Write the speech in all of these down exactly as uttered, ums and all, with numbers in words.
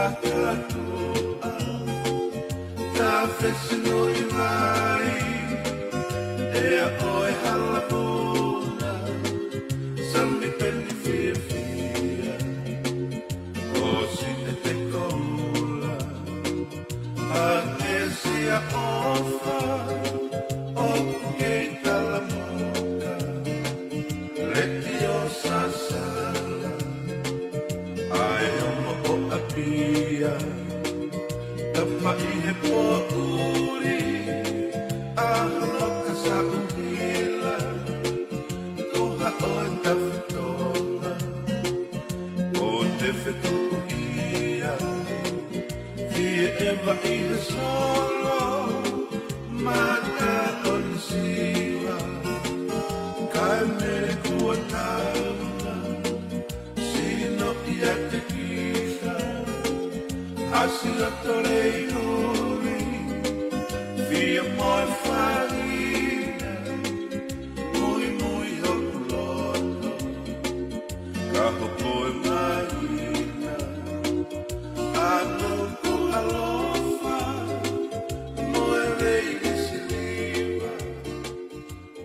Katoa, ta fesino i vai, ʻe ʻoe hala puna, sami peni fiefia, ʻo sine te koula, a te sia ʻofa, ʻoku kei kalamoka, leti o sasala, ʻa e ongo ʻapia, tapa ʻi he poʻuli, ʻa holo ka saʻuhila, ko haʻo e tafitonga, ʻo te fetuʻia, fie ʻeva ʻi he solo, mata ʻo ni siva, kae mele kua tauna, sino ia te kika, ʻasi ʻa tole i uri, fia moe fahina, mui mui hoku loto, ka hoko e mahina, ʻa hoku ʻalofa, mo e vei i siliva,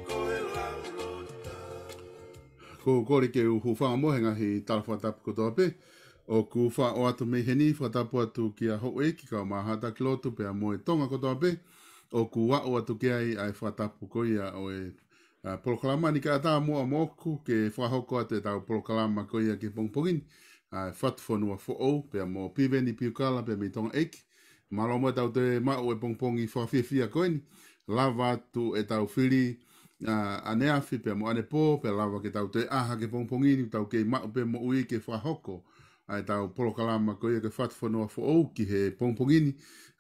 ko e laulota. Ko u kole ke u hūfanga mo e ngaahi tala fakatapu kotoa pē. ʻOku faʻo atu mei heni, fakatapu atu kia Houʻeiki kae ʻumaʻā Haʻatakiloloto pea mo e Tonga kotoa pē. ʻOku aʻu atu ki ai ʻa e fakatapu ko ia ʻo e, ʻa, polokalama ni, kae ʻatā muʻa moʻoku ke fakahoko atu ʻetau polokalama ko ia ki he pongipongi ni, ʻa e Fatu Fonua Foʻou pea mo Piveni Piukala pea mei Tonga ʻEiki. Mālō mo ʻetau toe maʻu e pongipongi fakafiefia ko eni. Lava atu ʻetau fili, ʻa, ʻaneafi pea mo ʻanepō, pea lava ke tau toe ʻā hake pongipongi ni, tau kei maʻu pē moʻui ke fakahoko ʻa ʻetau polokalama ko ia ko e Fatu Fonua Foʻou ki he pongipongi ni.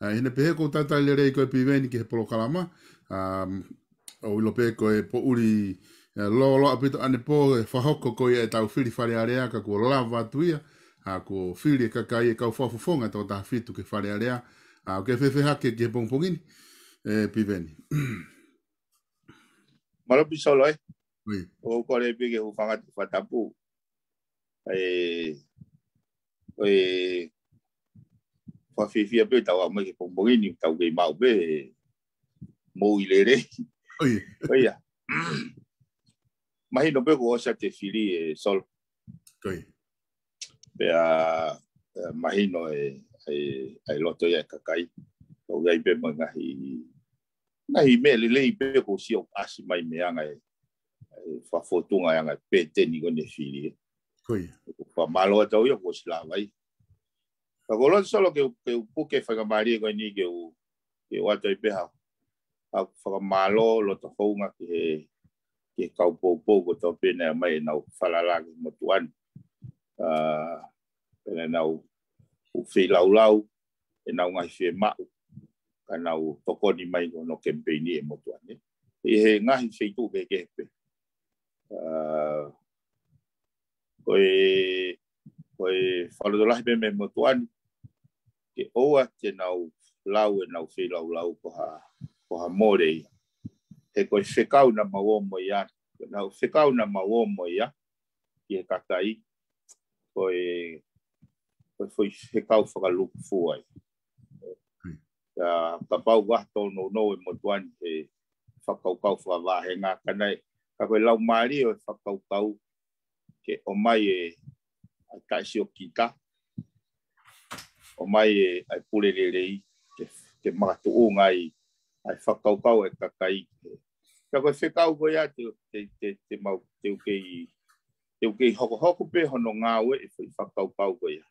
ʻA, ʻi heʻene pehē, ʻoku ou talitali lelei koe Piveni ki he polokalama. ʻA, ʻoku ou ʻilo pē ko e poʻuli, ʻa, lōloa ʻaupito ʻanepō, ʻe fakahoko ko ia ʻetau fili Fale Alea, ka kuo lava atu ia, ʻa, kuo fili e kakai e kau fakafofonga toko taha fitu ki he Fale Alea. ʻA, ʻoku ke fēfē hake ki he pongipongi ni, ʻe Piveni? Mālō Pisolo, ē? ʻOi. ʻOku ou kole pē ke u hūfanga atu he fakatapu. ʻE, ʻe, fakafiefia pē tau ʻaʻa mai ki he pongipongi ni, tau kei maʻu pē moʻui lelei. ʻOi. ʻOi ia. Mahino pē kuo ʻosi ʻa e fili, ē Solo. ʻOi. Pea, ē, mahino e, e, e loto ia e kakai. ʻOku ʻi ai pē mo e ngaahi, ngaahi meʻa lelei pē kuo ʻosi ʻasi mai mei he anga e, e fakafotunga e anga e pēteni ko eni e fili, ē. ʻOi. Fakamālō atu ia kuo ʻosi lava ai. Ka ʻoku ou loto Solo ke, ke u puke faingamālie ko eni ke u, ke u ʻoatu ai pē ha, ha fakamālō loto houngaʻia ki he, ki he kau poupou kotoa pē naʻe ʻomai mai ʻenau falala ki he motuʻa ni. ʻA, pea naʻa nau feilaulau ʻenau ngaahi fiemaʻu, ka nau tokoni mai ki hono kemipeini e motuʻa ni ʻi he ngaahi feituʻu kehekehe pē. ʻA, ko e, ko e fakalotolahi pē mei he motuʻa ni, ke ʻoua te nau lau ʻenau feilaulau ko ha, ko ha mole ia. He ko e fekau naʻa mau ō mo ia, ko ʻenau fekau naʻa mau ō mo ia ki he kakai, ko e, ko e foʻi fekau fakalūkufua ia. Ka, kapau ʻoku ʻi ai ha tōnounou e motuʻa ni he fakakaukau fakavāhenga, ka naʻe, ka ko e laumālie ʻo e fakakaukau ke ʻomai e, ʻa e taʻesiokita, ʻomai e, ʻa e pule lelei, ke, ke makatuʻunga ai ʻa e fakakaukau e kakai. Ka ko e fekau ko ia te, te, te, te mau, te u kei, te u kei hokohoko pē hono ngāue e foʻi fakakaukau ko ia.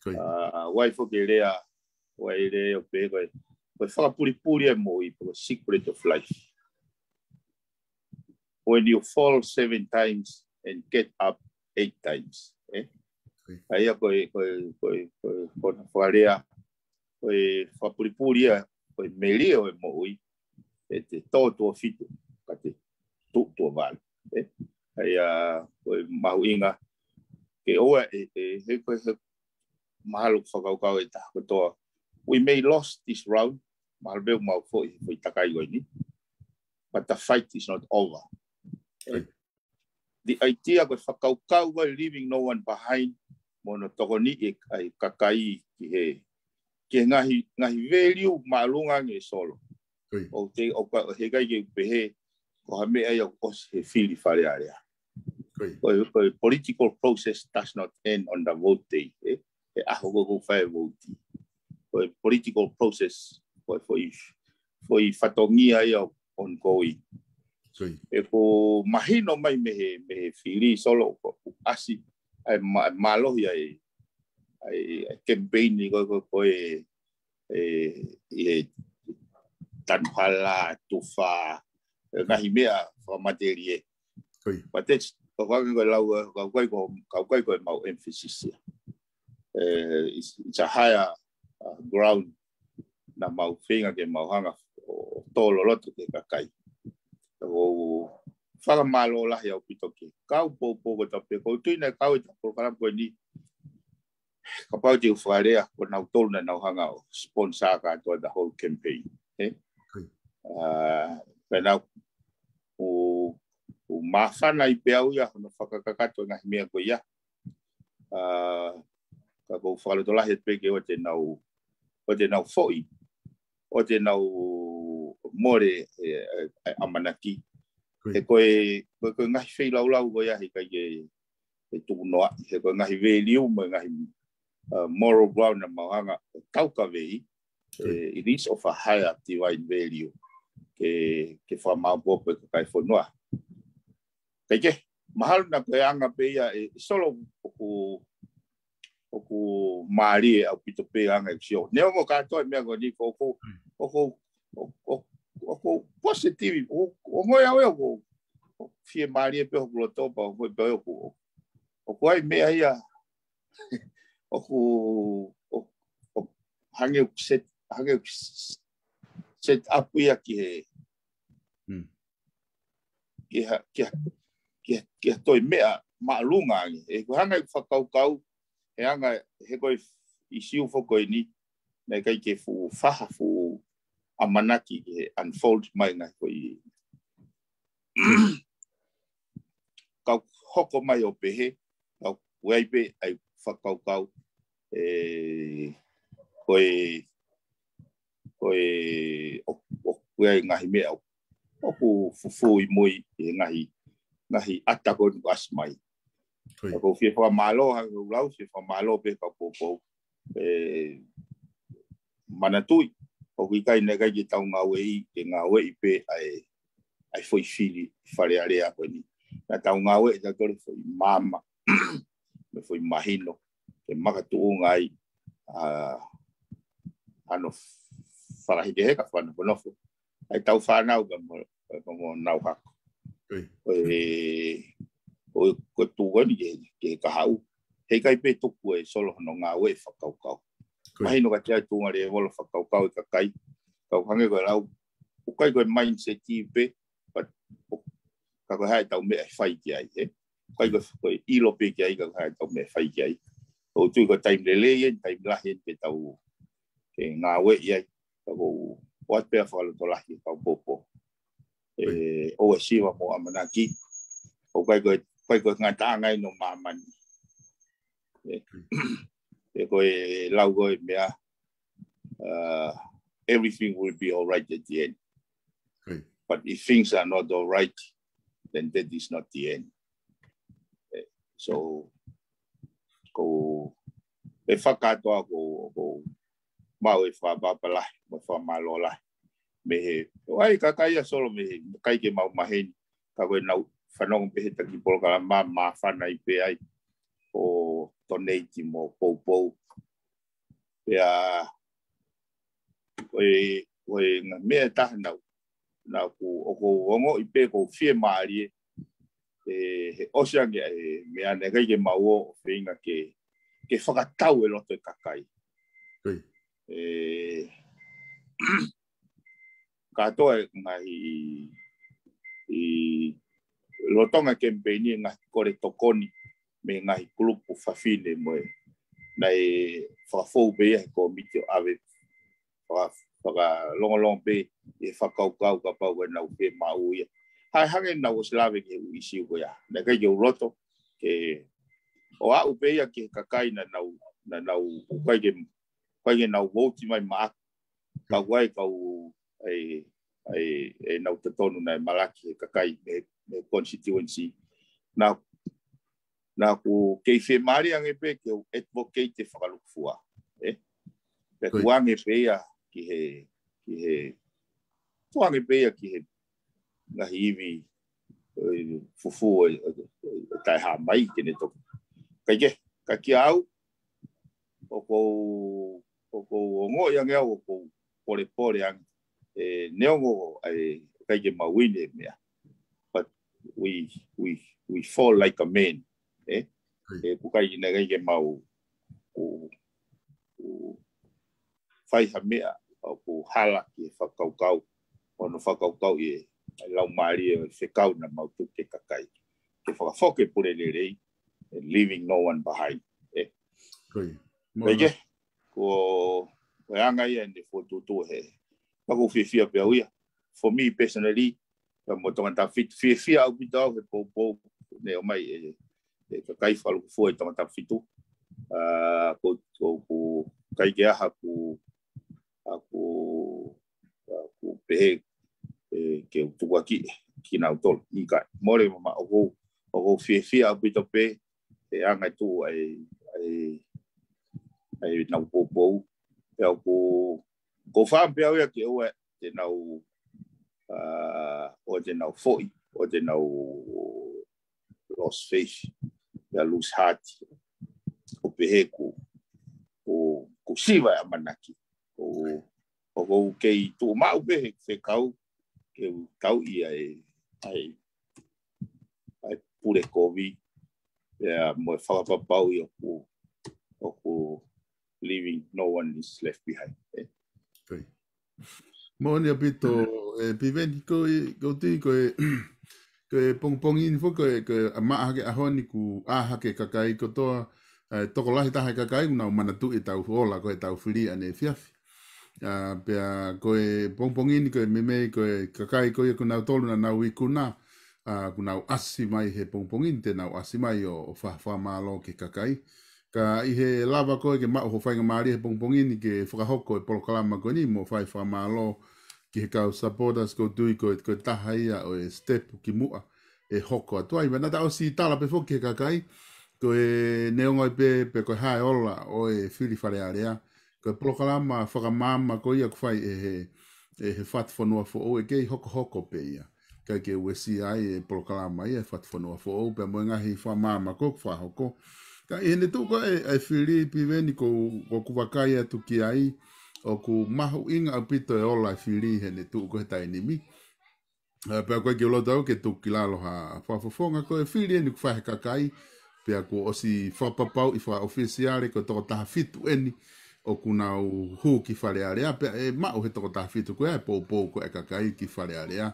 ʻOku ʻi ai foki e lea, ʻoku ʻi ai e lea ʻoku pehē ko e, ko e fakapulipuli e moʻui, ko e secret of life. When you fall seven times and get up eight times, ē? ʻA ia ko e, ko e, ko e, ko e, ko hono fakalea, ko e fakapulipuli ia, ko e melie ʻo e moʻui, ʻe te tō tuʻo fitu, ka te tuʻu tuʻo valu, ē? ʻA ia, ko e mahuʻinga, ke ʻoua, ʻe, ʻe, he, ko e, he, mahalo fakakaukau e taha kotoa. We may lost this round, mahalo pē ʻoku mau foʻi, foʻi takai ko eni. But the fight is not over. The idea ko e fakakaukau ko e leaving no one behind, mo hono tokoniʻi ʻa e kakai ki he, ki he ngaahi, ngaahi value māʻolunga ange Solo. ʻOku te, ʻoku ʻikai ke u pehē ko ha meʻa ia ʻoku ʻosi he fili Fale Alea. Ko e, ko e political process does not end on the vote day, ē? He ʻaho ko ē ʻoku fai e vouti. Ko e political process, ko e foʻi, foʻi fatongia ia ʻoku ongoing. ʻOku mahino mai mei he, mei he fili Solo ʻoku ʻasi ʻa e mā-, mālohi ʻa e, ʻa e, ʻa e campaign ko ē, ko ē, ko ē, ʻi he tanu hala, tufa, ʻa e ngaahi meʻa fakamatelie. But that's, ko e ʻuhinga ko e lau, ʻoku ʻikai ko, ʻoku ʻikai ko e mau emphasis ia. It's, it's a higher, uh, ground naʻa mau feinga ke mau hanga ʻo tō loloto ki he kakai. ʻOku fakamālō lahi ʻaupito ki he kau poupou kotoa pē, ʻoku ou tui naʻe kau ʻi he polokalama ko eni. Kapau te u fakalea, ko nautolu naʻa nau hanga ʻo sponsor kātoa the whole campaign, ē? Pea naʻa ku, ku māfana ai pē au ia hono fakakakato e ngaahi meʻa ko ia. Ka ʻoku ou fakalotolahi atu pē ke ʻoua te nau, ʻoua te nau foʻi, ʻoua te nau mole e, e, e ʻamanaki. He ko e, ko e, ko e ngaahi feilaulau ko ia he ʻikai ke, ke tuku noa, he ko e ngaahi value mo e ngaahi, uh, moral ground naʻa mau hanga ʻo taukaveʻi, it is of a higher divine value ke, ke fakamaopoopo e kakai e fonua. Kae kehe, mahalo naʻa ko e anga pē ia ē Solo ʻoku, ʻoku mālie ʻaupito pē anga e sio. Neongo kātoa e meʻa ko eni ʻoku, ʻoku, ʻoku, ʻoku positive, ʻoku, ʻoku ngoi au ʻoku, ʻoku fiemālie pē hoku loto pea ʻoku ngoi pē ʻoku, ʻoku ʻi ai e meʻa ia ʻoku, ʻoku, ʻoku hangē ʻoku set, hangē ʻoku set up ia ki he, ki ha, ki ha, ki ha, ki ha toe meʻa māʻolunga ange. ʻOku hanga ʻeku fakakaukau, he anga, he ko e ʻisiū foki ko eni, naʻe ʻikai ke fuʻu faʻa fuʻu ʻamanaki ke unfold mai ngaahi foʻi. Ka u hoko mai ʻo pehē, ka u ʻai pē ʻa e fakakaukau, ē, ko e, ko e, ʻo, ʻoku ʻi ai e ngaahi meʻa ʻoku fufū ʻi mui ʻi he ngaahi, ngaahi ʻata ko eni ʻoku ʻasi mai. Ka ʻoku ou fie fakamālō, hangē ko e lau, fie fakamālō pē kau poupou. Ē, manatuʻi, ʻoku ʻikai, naʻe ʻikai ke tau ngāueʻi, ke ngāueʻi pē ʻa e, ʻa e foʻi fili Fale Alea ko eni. Naʻa tau ngāueʻi ʻe tautolu e foʻi maama, mo e foʻi mahino, ke makatuʻunga ai, ʻa, hano fakahekeheka, fakanofonofo ʻa e tau fānau ka mo, ka mo nau hako. Ko e, ko e, ko e tuʻu ko eni ki he, ki he kahaʻu. He ʻikai pē tuku ʻe Solo hono ngāue fakakaukau. Mahino ka ʻi ai e tuʻunga lēvolo fakakaukau e kakai. Ka ʻoku hangē ko e lau, ʻoku ʻikai ko e mindset ia pē, but, ʻo, ka ko e hā e tau meʻa ʻe fai ki ai, ē? ʻIkai ko e, ko e ʻilo pē ki ai, ka ko e hā e tau meʻa ʻe fai ki ai. ʻOku ou tui ko e taimi lelei eni, taimi lahi eni ke tau, ke ngāueʻi ai. Ka ʻoku ou ʻoatu pē ʻa e fakalotolahi ki he kau poupou. Ē, ʻoua ʻe siva mo ʻamanaki. ʻOku ʻikai ko e, ʻikai ko e ngataʻanga eni ʻo māmani. Ē, ē ko e lau ko e meʻa, uh, everything will be all right at the end. But if things are not all right, then that is not the end. Ē, so, ko e fakakātoa ko, ko mau e fakaʻapaʻapa lahi, mo e fakamālō lahi. Mei he, ʻoku ʻi ai e kakai ʻa Solo mei he, ʻikai ke mau maheni, ka ko e nau fanongo pē he taki polokalama, māfana ai pē ai, ʻo donate mo poupou. Pea, ko e, ko e ngaahi meʻa ʻe taha naʻa ku, naʻa ku, ʻoku ou ongoʻi pē ʻoku ou fiemālie, ē, he ʻosi ange ʻa e meʻa naʻe ʻikai ke mau ō ʻo feinga ke, ke fakatau e loto e kakai. Ē, kātoa e ngaahi, ʻi lolotonga e kemipeini e ngaahi kole tokoni mei he ngaahi kulupu fafine mo e naʻe fakafou pē ia he kōmiti ʻo ʻave faka-, fakalongolongo pē ʻi he fakakaukau kapau ko e nau pē maʻu ia. Hangē naʻa ku ʻosi lave ki he ʻū ʻisiū ko ia. Naʻe ʻikai ke u loto ke, ʻo aʻu pē ia ki he kakai naʻa nau, naʻa nau, ʻoku ʻikai ke, ʻikai ke nau vouti mai maʻaku. Ka ʻoku ʻi ai e kau, ʻe, ʻe, ʻenau totonu naʻe malaki he kakai mei, mei he constituency. Naʻa, naʻa ku kei fiemālie ange pē ke u advocate fakalūkufua. Ē? Pea tuʻu ange pē ia ki he, ki he, tuʻu ange pē ia ki he ngaahi ivi, ē, fufū ʻe, ʻe, ʻe taʻehāmai ke ne toki. Kae kehe, ka kiate au, ʻoku ou, ʻoku ou ongoʻi ange au ʻoku ou polepole ange. Ē, neongo ʻa e ʻikai ke mau ʻi he meʻa. But we, we, we fall like a man. Ē? Ē, ʻoku ʻikai ke, ʻikai ke mau, ʻoku, ʻoku fai ha meʻa, ʻoku hala ki he fakakaukau, ʻo hono fakakaukau ʻi he, ʻa e laumālie ʻo e fekau naʻa mau tuku ki he kakai. Ke fakafoki e pule lelei, ē, leaving no one behind. Ē. Ko ia. Mo Pea na- ke, ko, ko e anga ia ʻene fokotuʻutuʻu he. Ka ʻoku ou fiefia pē au ia. For me personally, ka mo Tongatapu fitu, fiefia ʻaupito au he poupou, ne ʻomai ʻe, ʻe kakai fakalūkufua ʻi Tongatapu fitu. ʻA, ko, ko, ko, ʻikai ke ʻi ai haku, haku, haku pehē, ē, ke u tukuakiʻi kinautolu. ʻIkai, mole mamaʻo ʻoku ou, ʻoku ou fiefia ʻaupito pē, he anga e tuʻu ʻa e, ʻa e, ʻa ʻenau poupou. Pea ʻoku, ʻoku ou fakaʻamu pē au ia ke ʻoua te nau, ʻa, ʻoua te nau foʻi, ʻoua te nau lost faith, pea lose heart. ʻO pehē ʻoku, ʻoku, ʻoku siva e ʻamanaki. ʻOku, ʻoku ou kei tuʻu maʻu pē he fekau, ke u tauʻi ʻa e, ʻa e, ʻa e pule kovi, pea mo e fakapapauʻi ʻoku, ʻoku leaving no one is left behind. Ē. Ko ia. Moʻoni ʻaupito, ē, Piveni, ko e, ko e tui, ko e, ko e pongipongi ni foki, ko e, ko e ʻa maʻa hake ʻaho ni kuo ʻā hake kakai kotoa, ē, tokolahi taha e kakai, ʻoku nau manatuʻi ʻetau ola, ko ʻetau fili ʻaneefiafi. ʻA, pea ko e pongipongi ni ko e meimei ko e kakai ko ia ʻoku nau tolu naʻa nau ikuna, ʻa, ʻoku nau ʻasi mai he pongipongi ni te nau ʻasi mai ʻo, ʻo fa-, fakamālō ki he kakai. Ka ʻi he lava ko ē ke maʻu ho faingamālie he pongipongi ni ke fakahoko e polokalama ko eni mo fai fakamālō ki he kau supporters ʻoku ou tui ko e, ko e taha ia ʻo e step ki muʻa ʻe hoko atu ai. Pea naʻa ta ʻosi tala pē foki ki he kakai, ko e neongo ai pē, pe ko e hā e ola ʻo e fili Fale Alea, ko e polokalama fakamaama ko ia ʻoku fai ʻe he, ʻe he Fatu Fonua Foʻou ʻe kei hokohoko pē ia. ʻIkai ke uesia ai e polokalama ia ʻe he Fatu Fonua Foʻou, pea mo e ngaahi fakamaama ko ē ʻoku fakahoko. Ka ʻi heʻene tuʻu ko ē ʻa e fili Piveni ʻoku, ʻoku ou vakai atu ki ai, ʻoku mahuʻinga ʻaupito e ola e fili ʻi heʻene tuʻu ko ē he taimi ni. ʻA, pea ʻoku ʻikai ke u loto au ke tuku ki lalo ha fakafofonga, ko e fili eni ʻoku fai ʻe he kakai, pea kuo ʻosi fakapapauʻi fakaʻofisiale ko e toko taha fitu eni ʻoku nau hū ki Fale Alea, pea ʻe maʻu ʻe he toko taha fitu ko ia e poupou ko ē ʻa e kakai ki Fale Alea.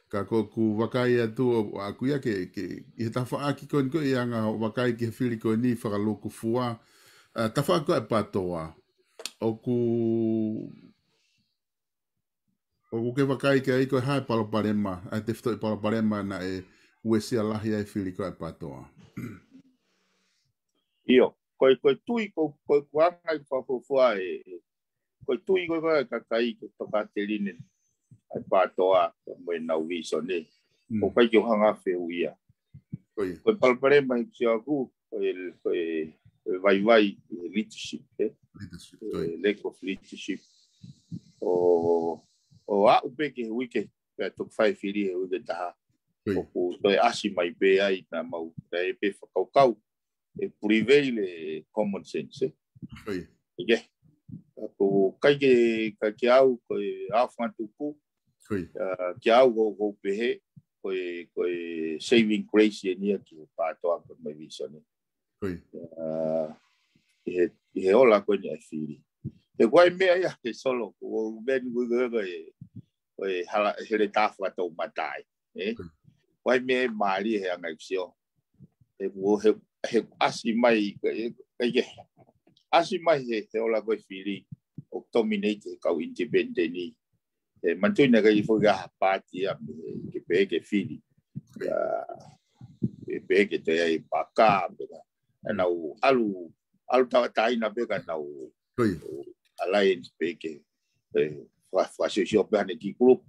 Ka ʻoku ou vakai atu ʻo ʻaku ia ke, ke, ʻi he tafaʻaki ko eni ko e anga hoʻo vakai ki he fili ko eni fakalūkufua, ʻa, tafaʻaki ko ē ʻa e PATOA. ʻOku ʻOku ke vakai ki ai ko e hā e palopalema, ʻa e tefitoʻi palopalema naʻe uesia lahi ai e fili ko ē ʻa e PATOA. ʻIo, ko e, ko e tui, ko, ko e kuanga i fakafuafua ē, ko e tui ko ē ʻa e kakai ki he tokāteline ʻa e PATOA mo ʻenau vīsone. Mm. ʻOku ʻikai ke u hanga ʻo fehuʻia. Ko ia. Ko e palopalema ʻi he sio ʻaku, ko e, ko e, ko e vaivai ʻi he leadership, ē? Leadership, ē, ko ia. Lack of leadership. ʻO, ʻo aʻu pē ki he uike, pea toki fai fili he uike ʻe taha. Ko ia. ʻOku toe ʻasi mai pē ai naʻa mau, naʻe pē fakakaukau, ʻe prevail e common sense, ē? Ko ia. ʻIkai. ʻOku ʻikai ke, ka kiate au, ko e ʻaofangatuku, Ko ia. ʻA, kiate au ʻoku ou pehē, ko e, ko e saving grace eni ia ki he PATOA pea mo e vīsone. Ko ia. ʻA, ʻi he, ʻi he ola ko eni ʻa e fili. He ko e meʻa ia, he Solo, ko e meʻa ni ko e, ko e, ko e hala, heletā fakatoumata ai, ē? Ko ia. Ko e meʻa mālie he anga ʻeku sio. He kuo, he, he ʻasi mai, he, he, he ʻasi mai he, he ola ko e fili, ʻo dominate he kau independent ni. ʻE, manatuʻi naʻe ʻikai foki ha paati ia, ke pehē ke fili. ʻA, ke pehē ke toe ʻai paka, pehē. Naʻa nau ʻalu, ʻalu tauʻatāina pē ka nau alliance pē ke, ē, fa-, fakasiosio pē haʻane kiʻi group.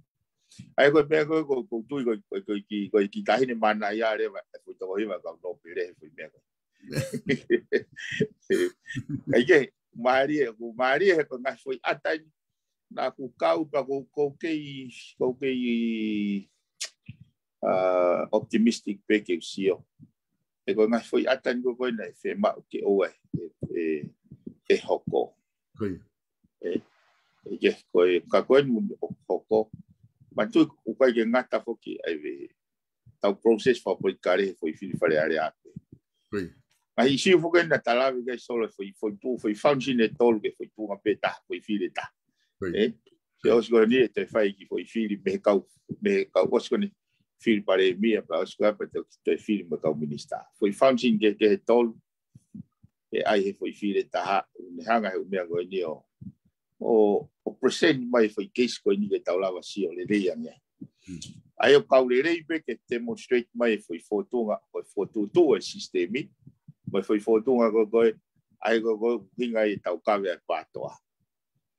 ʻA ia ko e meʻa ko ē, ko, ko e tui ko, ko, ko e kiʻi, ko e kiʻi taʻahine manaia leva, ʻe foʻi toko hiva kau nōpele he foʻi meʻa ko ē. ʻA ia ke, mālie, ko mālie he ko e ngaahi foʻi ʻata eni, naʻa ku kau pē ko, ko kei, ko kei, ā, optimistic pē ke u sio. He ko e ngaahi foʻi ʻata eni ko, ko ena ʻe fiemaʻu ke ʻoua ʻe, ʻe, ʻe hoko. Ē, ʻe ke ko e, ka ko eni ʻoku hoko. Manatuʻi ʻoku ʻikai ke ngata foki ai ʻetau process fakapolitikale he foʻi fili Fale Alea pē. Ngaahi ʻisiū foki naʻa ta lave ki ai Solo, foʻi, foʻi tuʻu, foʻi function ʻe tolu ki he foʻi tuʻunga pē ʻe taha, foʻi fili ʻe taha. Ē? Ke ʻosi ko eni ʻe toe fai e kiʻi foʻi fili mei he kau, mei he kau ʻosi ko eni fili palēmia, pea ʻosi ko ia pea toe, toe fili mo e kau minisitā. Foʻi function kehekehe ʻe tolu, ʻe ʻai he foʻi fili ʻe taha, ʻoku ne hanga he ʻū meʻa ko eni ʻo, ʻo, ʻo present mai foʻi case ko eni ke tau lava sio lelei ange. ʻA ia ʻoku kau lelei pē ke demonstrate mai e foʻi fōtunga, ko e fokotuʻutuʻu e sisitemi, mo e foʻi fōtunga ko, ko e, ʻa ia ko, ko e ʻuhinga ʻetau kave ʻa e PATOA.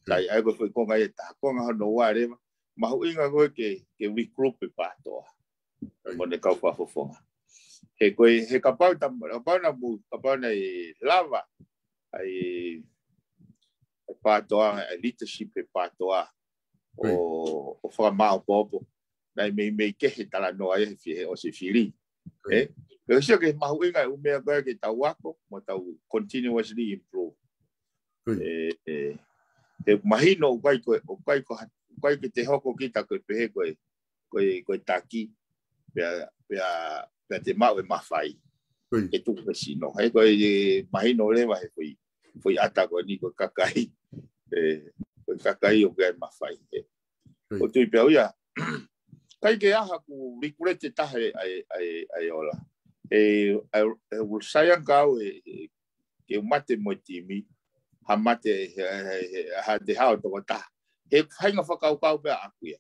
Sai, ʻa ia ko e foʻi konga ʻe taha, konga hono ua leva, mahuʻinga ko ē ke, ke regroup e PATOA mo ʻene kau fakafofonga. He ko e, he kapau ta, kapau naʻa mou, kapau naʻe lava ʻa e, ʻa e PATOA, ʻa e leadership ʻa e PATOA ʻo, ʻo fakamāʻopoʻopo, naʻe meimei kehe e talanoa ia he fi-, he ʻosi e fili. Ē? Pea ʻoku sio ki he mahuʻinga e ʻū meʻa ko ē ke tau ako, mo tau continuously improve. Ē, ē, he mahino ʻoku ʻikai ko e, ʻoku ʻikai ko ha-, ʻoku ʻikai ke te hoko kita ko e pehē ko e, ko e, ko e taki, pea, pea, pea te maʻu e mafai. Ke tuku ke sino. He ko e, ē, mahino leva he foʻi, foʻi ʻata ko eni ko e kakai. Ē, ko e kakai ʻoku ʻi ai e mafai. Ē. ʻOku ou tui pē au ia. ʻIkai ke ʻi ai haʻaku regret ʻe taha ʻa e, ʻa e, ʻa e, ʻa e ola. Ē, ʻa e, ʻe ulu sai ange au ʻe, ʻe, ke u mate mo e timi, ha mate, he, he, he, ha te hao tokotaha. He faʻahinga fakakaukau pē ʻaʻaku ia.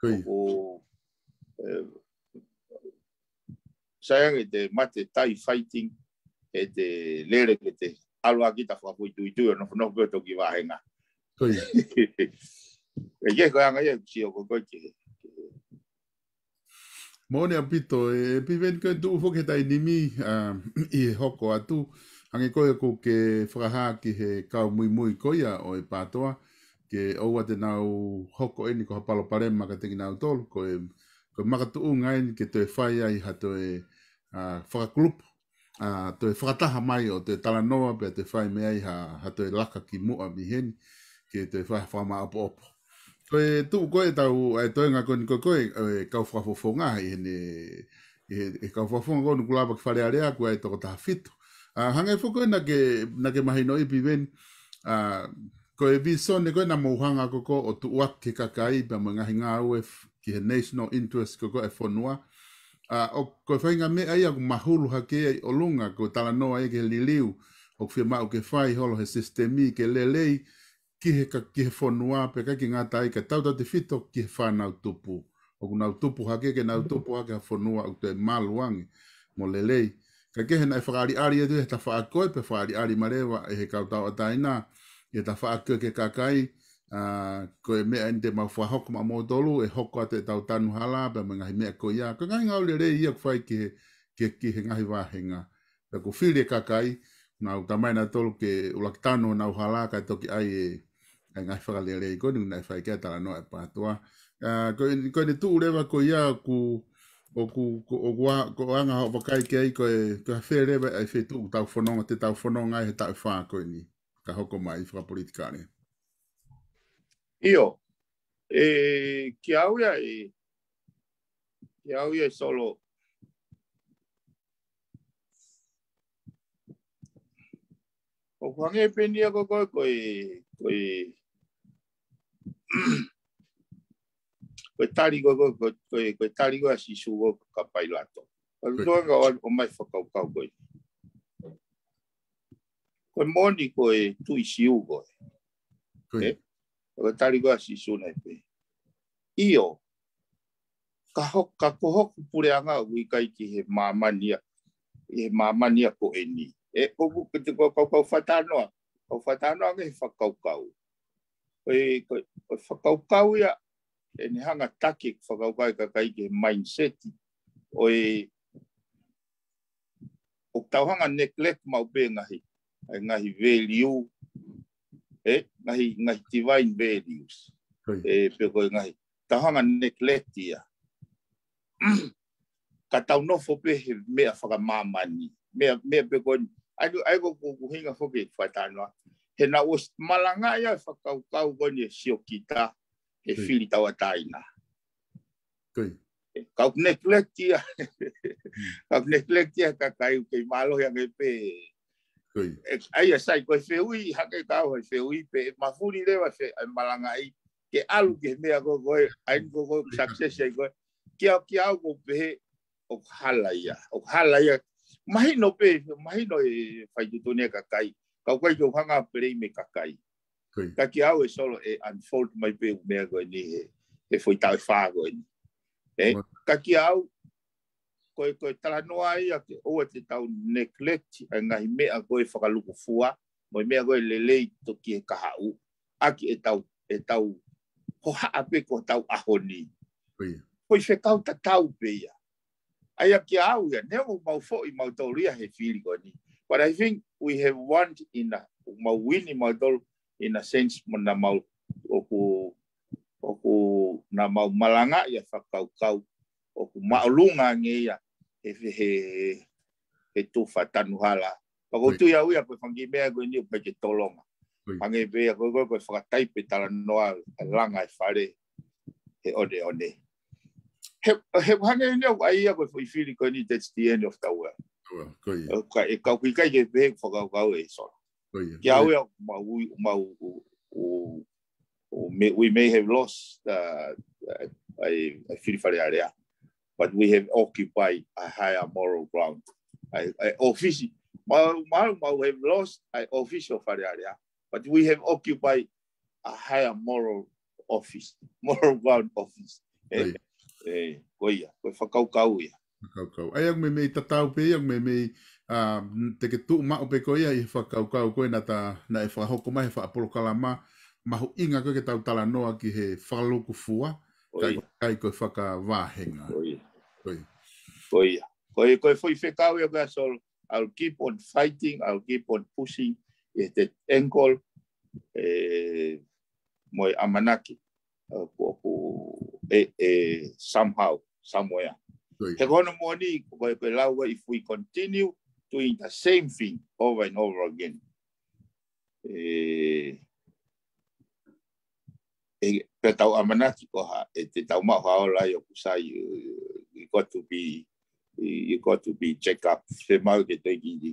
ʻOku, ē, sai ange te mate tai fighting, ʻe te lele ke te ʻalu ʻa kita fakafoʻituitui ʻo nofonofo pē ʻo toki vāhenga. ʻE ke ko e anga ia ʻeku sio ko, ko e ke. Moʻoni ʻaupito, ē, Piveni, ko e tuʻu foki he taimi ni, ā, ʻi he hoko atu, hangē ko ia ʻoku ke fakahā ki he kau muimui ko ia ʻo e PATOA, ke ʻoua te nau hoko eni ko ha palopalema kiate kinautolu, ko e, ko e makatuʻunga eni ke toe fai ai ha toe, ā, fakagroup, ā, toe fakataha mai ʻo toe talanoa, pea toe fai mei ai ha, ha toe laka ki muʻa mei heni, ke toe fai ha fakamāʻopoʻopo. Ko e tuʻu ko ē ʻetau, ʻa e toenga ko eni ko, ko e, ē, kau fakafofonga ʻi heni, ʻi he, ʻi he kau fakafofonga ko eni ʻoku lava ki Fale Alea, ʻoku ʻi ai e toko taha fitu. Ā, hangē foki ko ē naʻa ke, naʻa ke mahinoʻi Piveni, ā, ko e visone ko ē naʻa mou hanga ko ē ʻo tuʻuaki ki he kakai pea mo e ngaahi ngāue f-, ki he national interest ko ē ʻo e fonua. Ā, ʻoku, ko e faʻahinga meʻa ia ʻoku mahulu hake ai ʻi ʻolunga, ko e talanoa ia ki he liliu ʻoku fiemaʻu ke fai holo he sisitemi ke lelei ki he ka-, ki he fonua, pea ʻikai ke ngata ai, kae tautautefito ki he fānau tupu. ʻOku nau tupu hake, ke nau tupu hake ha fonua ʻoku toe malu ange mo lelei. Kae kehe naʻe fakaʻaliʻali atu ʻi he tafaʻaki ko ē, pea fakaʻaliʻali mai leva ʻe he kau tauʻatāina ʻi he tafaʻaki ko ē ki he kakai, ā, ko e meʻa eni te mau fakahoko maʻamoutolu, ʻe hoko atu ʻetau tanu hala, pea mo e ngaahi meʻa ko ia. Ko e ngaahi ngāue lelei ia ʻoku fai ki he, ki he, ki he ngaahi vāhenga. Pea ʻoku fili e kakai, nau tamai nautolu ke ʻuluaki tanu honau hala kae toki ʻai e, e ngaahi fakalelei ko eni naʻe fai ki ai e talanoa ʻa e PATOA. Ā, ko e, ko eni tuʻu leva ko ia ʻoku, ʻoku, ko, ʻoku ʻa-, ko e anga hoʻo vakai ki ai ko e, ko e hā fē leva e feituʻu ʻoku tau fononga, te tau fononga ai he taʻu ʻe fā ko eni, ka hoko mai fakapolitikale. ʻIo, ē, kiate au ia ē, kiate au ia ē Solo, ʻoku hangē pē eni ia ko, ko, ko e, ko e, ko e tali ko, ko, ko, ko e, ko e tali ko ē ʻa Sīsū ko ē kia Pailato. Ka ʻoku ou tui ange ʻo, ʻomai e fakakaukau ko ē. Ko e moʻoni ko e tuʻi Siu koe. Ē? Ko e tali ko ē ʻa Sīsū naʻe pehē, ʻio, ka ho-, ka ko hoku puleʻanga ʻoku ʻikai ki he māmani ia, ʻi he māmani ia ko eni. ʻE, ʻoku, ko e, ko e, kau, kau fakatalanoa, kau fakatalanoa ange he fakakaukau. Ko e, ko e, ko e fakakaukau ia, ʻene hanga taki e fakakaukau e kakai ki he mindset. ʻO e, ʻoku tau hanga neglect maʻu pē ngaahi, ʻa e ngaahi value, ʻe, ngaahi, ngaahi divine values. Ko ia. ʻE, pe ko e ngaahi, tau hanga neglect ia. Ka tau nofo pē he meʻa fakamāmani. Meʻa, meʻa pe ko eni. ʻAi, ʻai ko, ko, ko hinga foki fakatalanoa. He naʻa ʻosi malangaʻi ʻa e fakakaukau ko eni e siokita he Ko ia. fili tauʻatāina. Ko ia. Kau neglect ia. Kau neglect ia kakai ʻoku kei mālohi ange pē. Ko ia. ʻE, ʻa ia sai, ko e fehuʻi, hake kau he fehuʻi pē, ʻe mafuli leva fe, ʻa e malangaʻi, ke ʻalu ki he meʻa ko ē, ko ē, ʻa eni ko ē, ko ē, success ai ko ē. Kia, kia au ʻoku pehē, ʻoku hala ia, ʻoku hala ia. Mahino pē, mahino e faituʻutuʻuni e kakai. Kau kai ke u hanga pele mei kakai. Ko ia. Ka kia au ʻe Solo ʻe unfold mai pē ʻū meʻa ko eni he, he foʻi taʻu ʻe fā ko eni. ʻE, Right. Ka kia au, ko e, ko e talanoa ia ke ʻoua te tau neglect ʻa e ngaahi meʻa ko ē fakalūkufua, mo e meʻa ko ē lelei toki he kahaʻu, ʻaki ʻetau, ʻetau hohaʻa pē ko hotau ʻaho ni. Ko ia. Ko e fekau tatau pē ia. ʻA ia kia au ia, neongo mau foʻi mautolu ia he fili ko eni. But I think we have won in a, mau wini mautolu in a sense mo naʻa mau, ʻoku, ʻoku naʻa mau malangaʻi ʻa e fakakaukau, ʻoku māʻolunga ange ia, he, he, he, he tufa tanu hala. Ka ko Right. tui au ia, ko e fanga kiʻi meʻa ko eni ʻoku ʻikai ke tolonga. Right. Ange pē ia, ko, ko, ko e fakataipe talanoa, e langa e fale, he ʻoneʻone. He, he hangē ni au ʻai ia ko e foʻi fili ko eni, that's the end of the world. Well, ko ia. ʻE ka, ʻe kau kikai ke pehē fakakaukau ʻe Solo. Ko ia. Kia au ia, mau, mau, u, u, u, may, we may have lost, uh, uh, ʻa e, ʻa e fili Fale Alea, but we have occupied a higher moral ground. ʻA e, ʻa e ʻōfisi. Mau, mau, mau have lost ʻa e ʻōfisi ʻo Fale Alea, but we have occupied a higher moral office, moral ground office. ʻE, Ko ia. ʻE, ko ia, ko e fakakaukau ia. Fakakaukau. ʻA ia ʻoku meimei tatau pē ia, ʻoku meimei, ah, te ke tuʻu maʻu pē ko ia ʻi he fakakaukau ko ē naʻa ta, naʻe fakahoko mai he faʻa polokalama, mahuʻinga ko ē ke tau talanoa ki he fakalūkufua, Ko kae, ia. kae ko e fakavāhenga. Ko ia. Ko ia. Ko ia. Ko ia, ko e foʻi fekau ia ko ē ʻa Solo, I'll keep on fighting, I'll keep on pushing, ʻi he angle, ʻe, mo e ʻamanaki, ʻoku, ʻoku, ʻe, ʻe, somehow, somewhere. Ko ia. He ko hono moʻoni, ko e, ko e lau ko ē, if we continue doing the same thing over and over again, ʻe, ʻe, pea tau ʻamanaki ko ha, ʻe te tau maʻu ha ola ʻi ʻoku sai, you got to be, you got to be check up, se mau ke te ki, ki,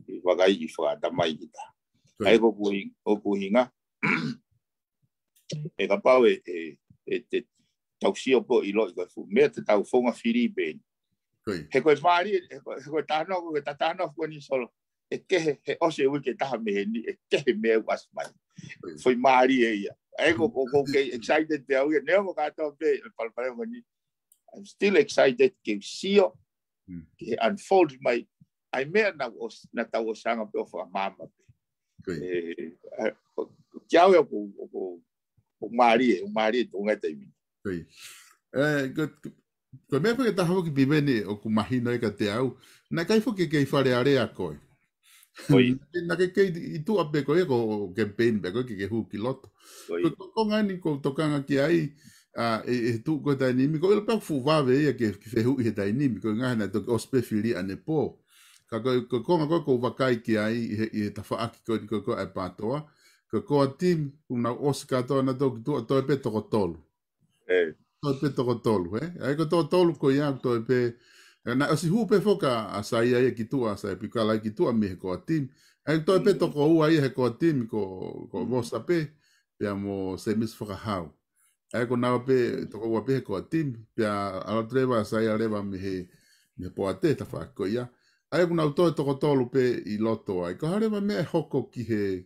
ki vakai ʻi fakatamai kita. Ko ʻA ia ia. ko ʻeku ʻuhi-, ʻoku ʻuhinga, ʻe kapau ʻe, ʻe, ʻe te tau sio pē ʻiloʻi ko e fuʻu meʻa te tau founga fili pē. Ko ia. He ko e mālie, he ko, he ko e talanoa, ko e talanoa ko eni Solo. ʻE kehe, he ʻosi e uike ʻe taha mei heni, ʻe kehe meʻa ʻoku ʻasi mai. Ko ia. Foʻi mālie ia. ʻA ia ko, ko, ko kei excited pē au ia, neongo kātoa pē, e palopalema ko eni. I'm still excited ke sio, Mm. ke unfold mai. ʻA e meʻa naʻa ʻos-, naʻa tau ʻosi hanga pē ʻo fakamaama pē. Ko ia. ʻE, ʻa, ko, kia au ia ko, ko, ko mālie, ko mālie tuʻunga e taimi. Ko ia. ʻE, ko, ko, ko e meʻa pē ke taha foki Piveni ʻoku mahino ai kiate au. Naʻe ʻikai foki ke kei Fale Alea koe. Ko ia. Naʻe, naʻe kei, kei ʻi tuʻa pē koe ko campaign pē koe ke, ke hū ki loto. Ko Ko, ia. ko, ko e ʻuhinga eni ʻoku ou tokanga ki ai, ʻa, ʻi, ʻi he tuʻu ko ē taimi ni, ko e ʻilo pē ʻoku fuʻu vave ia ke, ke fehuʻi he taimi ni, ko e ʻuhinga he naʻe toki ʻosi pē fili ʻanepō. Ka ko, ko, ko e ʻuhinga ko ē ʻoku ou vakai ki ai, ʻi he, ʻi he tafaʻaki ko eni ko, ko e PATOA. Ko, ko e core team, ʻoku nau ʻosi kātoa nautolu ki tuʻa, toe pē toko tolu. ʻE. Toe pē toko tolu, ē? ʻA ia ko e toko tolu ko ia, toe pē, ʻa, naʻe ʻosi hū pē foki ʻa Saia ia ki tuʻa, Saia Pikala ia ki tuʻa mei he core team. ʻA ia toe pē Mm. toko ua ia he core team ko, ko Mm. Vosa pē, pea mo Semisi Fakahau. ʻA ia ko nau pē, toko ua pē he core team, pea ʻalu atu leva ʻa Saia leva mei he, mei he poate tafaʻaki ko ia. ʻA ia ʻoku nau toe toko tolu pē ʻi loto ai. Ko e hā leva e meʻa ʻe hoko ki he,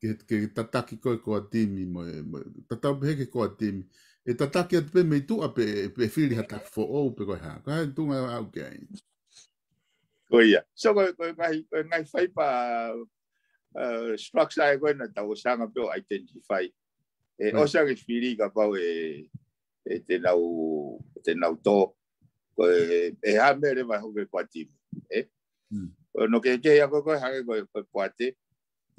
ke, ke tataki ko ē core team mo, mo, tatau pē he ke core team. ʻE tataki atu pē mei tuʻa pē, pē fili ha taki foʻou pē ko e hā. Ko e hā e tuʻunga ʻe aʻu ki ai. Ko ia. So ko e, ko e ngaahi, ko e ngaahi faipa, uh, structure ē ko ē naʻa tau ʻosi hanga pē ʻo identify. ʻE ʻosi ange fili kapau ʻe, ʻe te nau, te nau tō. Ko e, ʻe hā meʻa leva ʻe hoko ki he poate. Ē? ʻO no ke ke ia ko e, ko e hangē ko e, ko e poate.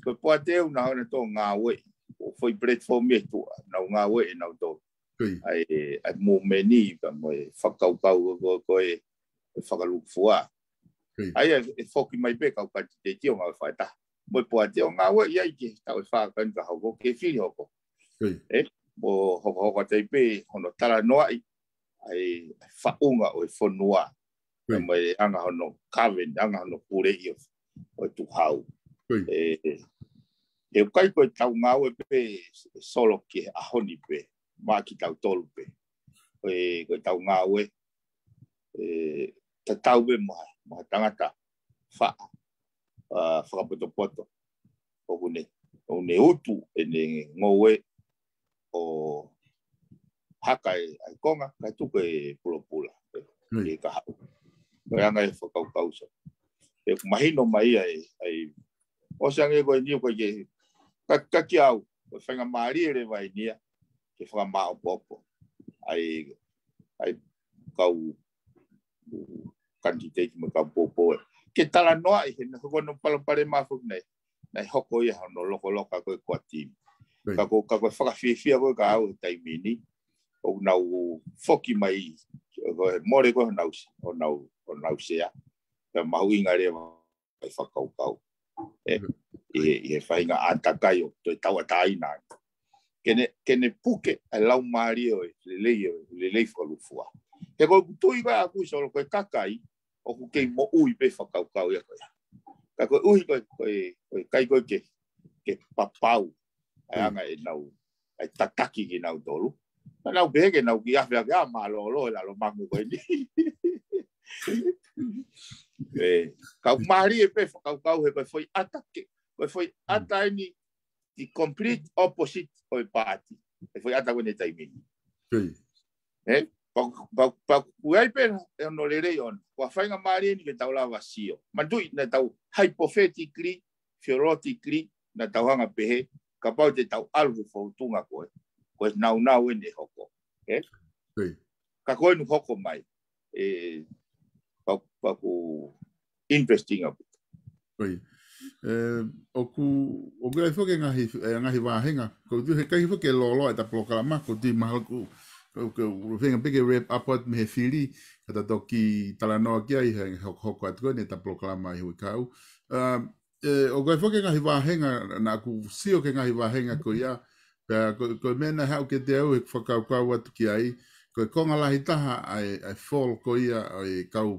Ko e poate ʻoku nau hanga ʻo ngāueʻi. ʻO foʻi platform ʻi tuʻa. Nau ngāueʻi, nau tō. ʻA e, ʻa e movement ʻi pea mo e fakakaukau ko, ko, ko e, e fakalūkufua. ʻA ia, e foki mai pē kau kanititeiti ʻo ngāue fakataha. Mo e poate ʻo ngāueʻi ai ke tau e fakaʻamu ka hoko, ke fili hoko. Ē, mo hokohoko atu ai pē hono talanoaʻi, ʻa e faʻunga ʻo e fonua. Mo e anga hono kaven, anga hono puleʻi ʻo, ʻo e tukuhau. Ē, ʻe ʻikai ko e tau ngāue pē solo ki he ʻaho ni pē, mo kitautolu pē. Ko e, ko e tau ngāue, ē, tatau pē mo ha, mo ha tangata faʻa, ʻa, fakapotopoto. ʻOku ne, ʻoku ne utu ʻene ngoue ʻo haka e, ʻa e konga, kae tuku e pulopula. ʻE ka haʻu. Ko e anga e fakakaukau so. ʻE ʻoku mahino mai ai, ai, ʻosi ange ko eni ʻoku ʻikai ke, ka, ka kiate au, ko e faingamālie leva eni ia, ke fakamāʻopoʻopo. ʻA e, ʻa e kau kanititeiti mo e kau poupou ē. Ke talanoaʻi he naʻe hoko hono palopalema foki naʻe, naʻe hoko ia hono lokoloka ko e core team. Ka ko, ka ko e fakafiefia ko e ka au he taimi ni, ʻoku nau foki mai, ko e mole ko e honau, honau, honau sea. Pea mahuʻinga leva ʻa e fakakaukau. Ē, ʻi he, ʻi he faʻahinga ʻātakai ʻo toe tauʻatāina. Ke ne, ke ne puke ʻa e laumālie ʻo e lelei, ʻo e lelei fakalūkufua. He ko ʻeku tui ko ē ʻaʻaku Solo ko e kakai, ʻoku kei moʻui pē fakakaukau ia ko ia. Ka koeʻuhi ko e, ko e, ko e ʻikai ko ē ke, ke papau, ʻa e anga ʻenau, ʻa e tataki kinautolu. Naʻa nau pehē ke nau kiʻi afe ake ʻa mālōlō e lalo mangu ko eni. Ē, kau mālie pē fakakaukau he ko e foʻi ʻata ke, ko e foʻi ʻata eni, the complete opposite ʻo e paati. E foʻi ʻata ko eni taimi ni. Ē, pau, pau, pau ai pē ʻe hono lelei ʻona. Ko e faingamālie eni ke tau lava sio. Manatuʻi naʻa tau hypothetically, theoretically, naʻa tau hanga pehē, kapau te tau ʻalu he fōtunga ko ē. Ko e naunau eni ʻe hoko. Ē? Ka ko eni hoko mai. Ē, pau, pau ko interesting ʻaupito. Ē, ʻoku, ʻoku ʻi ai foki e ngaahi, e ngaahi vāhenga. Ko tu he kai foki e lōloa ʻeta polokalama, ko tu mahalo ku, ko, ko, feinga pē ke wrap up atu mei he fili, ka ta toki talanoa ki ai he hokohoko atu ko eni ʻeta polokalama ʻi he uike kahaʻu. Um, ē, ʻoku ʻi ai foki e ngaahi vāhenga, naʻa ku sio ki he ngaahi vāhenga ko ia, pea ko, ko e meʻa naʻe haʻu kiate au he fakakaukau atu ki ai, ko e konga lahi taha ʻa e, ʻa e fall ko ia ʻo e kau,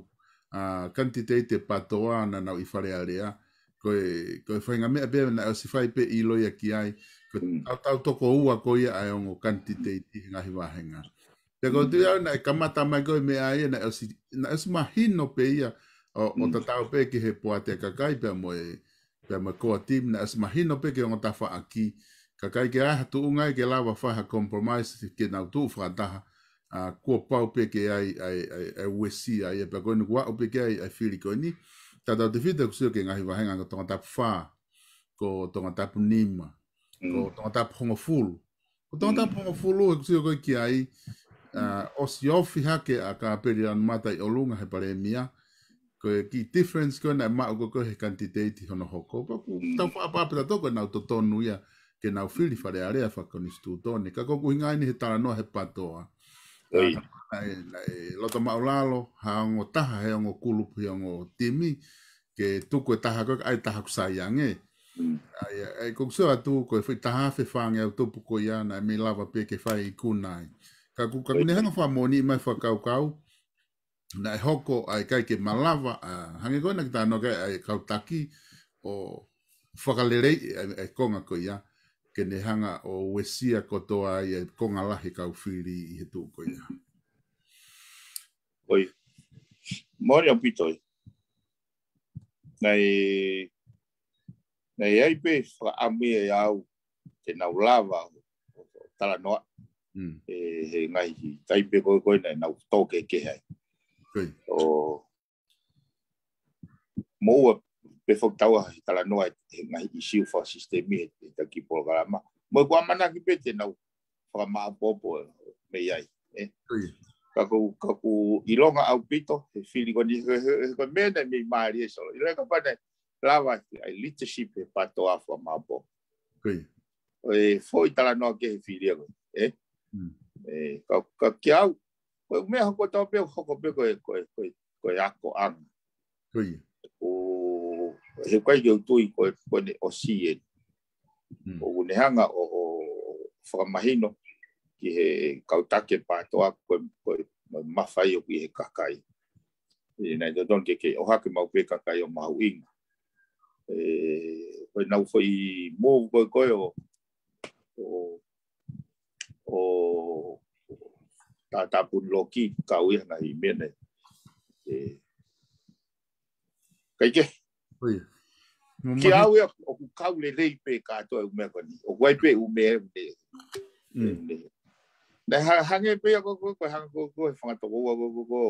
ʻa, kanititeiti PATOA naʻa nau ʻi Fale Alea. Ko e, ko e faʻahinga meʻa pē naʻe ʻosi fai pē ʻilo ia ki ai. Ko e tau, tau toko ua ko ia ʻa e ongo kanititeiti he ngaahi vāhenga. Pea ko tu au naʻe kamata mai ko e meʻa ia naʻe ʻosi, naʻe ʻosi mahino pē ia ʻo, ʻo tatau pē ki he poate kakai pea mo e, pea mo e core team naʻe ʻosi mahino pē ki he ongo tafaʻaki. Kakai ke ʻai ha tuʻunga ke lava fai ha compromise ke nau tuʻu fakataha, ʻa, kuo pau pē ke ʻai, ʻai, ʻai, ʻai uesia ia pea ko eni kuo aʻu pē ke ʻai, ʻai fili ko eni. Tatau tefito ʻeku sio ki he ngaahi vāhenga ko Tongatapu fā, ko Tongatapu nima, ko Tongatapu hongofulu. Ko Tongatapu hongofulu, ʻeku sio ko ē ki ai, ʻa, ʻosi ofi hake ʻa Kapeli Lanumata ʻi ʻolunga he palēmia, ko e kiʻi difference ko ē naʻe maʻu ko ē he kanititeiti hono hoko. Pea ʻoku tau faʻa pāpē tautolu ko ʻenau totonu ia ke nau fili Fale Alea fakakonisitūtone. Ka ko ʻeku ʻuhinga eni he talanoa he PATOA. ʻA, naʻe, naʻe loto maʻulalo, ha ongo taha, he ongo kulupu, he ongo timi, ke tuku e taha ko ē, ʻai taha ʻoku sai ange. ʻA ia, ʻa ia, ko ʻeku sio atu, ko e foʻi taha afe fāngeau tupu ko ia, naʻe mei lava pē ke fai ikuna ai. Ka ʻoku, ka ʻoku ne hanga fakamoʻoniʻi mai fakakaukau, naʻe hoko ʻa e ʻikai ke malava, ʻa, hangē ko ena ke talanoa ki ai ʻa e kau taki, ʻo fakaleleiʻi ʻa e, ʻa e konga ko ia, ke ne hanga ʻo uesia kotoa ai ʻa e konga lahi kau fili ʻi he tuʻu ko ia. ʻOi. Moʻoni ʻaupito ē. Naʻe, naʻe ʻi ai pē fakaʻamu ia ʻe au, te nau lava ʻo, ʻo talanoa. ʻE, he ngaahi taimi pē ko ē ko ē naʻa nau tō kehekehe ai. ʻO, moʻua pē foki taua he talanoa he ngaahi ʻisiū fakasisitemi he, he taki polokalama. Mo e ko e ʻamanaki pē te nau fakamaʻopoʻopo mei ai. ʻE. Ka ʻoku, ka ʻoku ʻilonga ʻaupito he fili ko eni he, he, he ko e meʻa naʻe mei mālie Solo. ʻIlo ka pane lava ai leadership he PTOA fakamaʻopoʻopo. ʻE foʻi talanoa ki he fili ko ē. ʻE. ʻE, ka, ka kiate au, ko e meʻa hoko tau pē, hoko pē ko e, ko e, ko e, ko e akoʻanga. ʻO, he ʻikai ke u tui ko e, ko ʻene ʻosi eni. ʻOku ne hanga ʻo, ʻo fakamahino ki he kau taki PTOA ko e, ko e mafai ʻoku ʻi he kakai. ʻE, naʻe totonu ke, ke ʻohake maʻu pē kakai ʻo mahuʻinga. ʻE, ko e nau foʻi mou ko e, ko e ʻo, ʻo, ʻo tātāpuni loki kau ia ngaahi meʻa nei. ʻE, kai ke. Kiate au ia, ʻoku kau lelei pē kātoa ʻū meʻa ko eni. ʻOku ʻi ai pē ʻū meʻa ne. Ne. Naʻe ha-, hangē pē ia ko, ko, ko, hangē ko, ko, he fanga tokoua ko, ko, ko,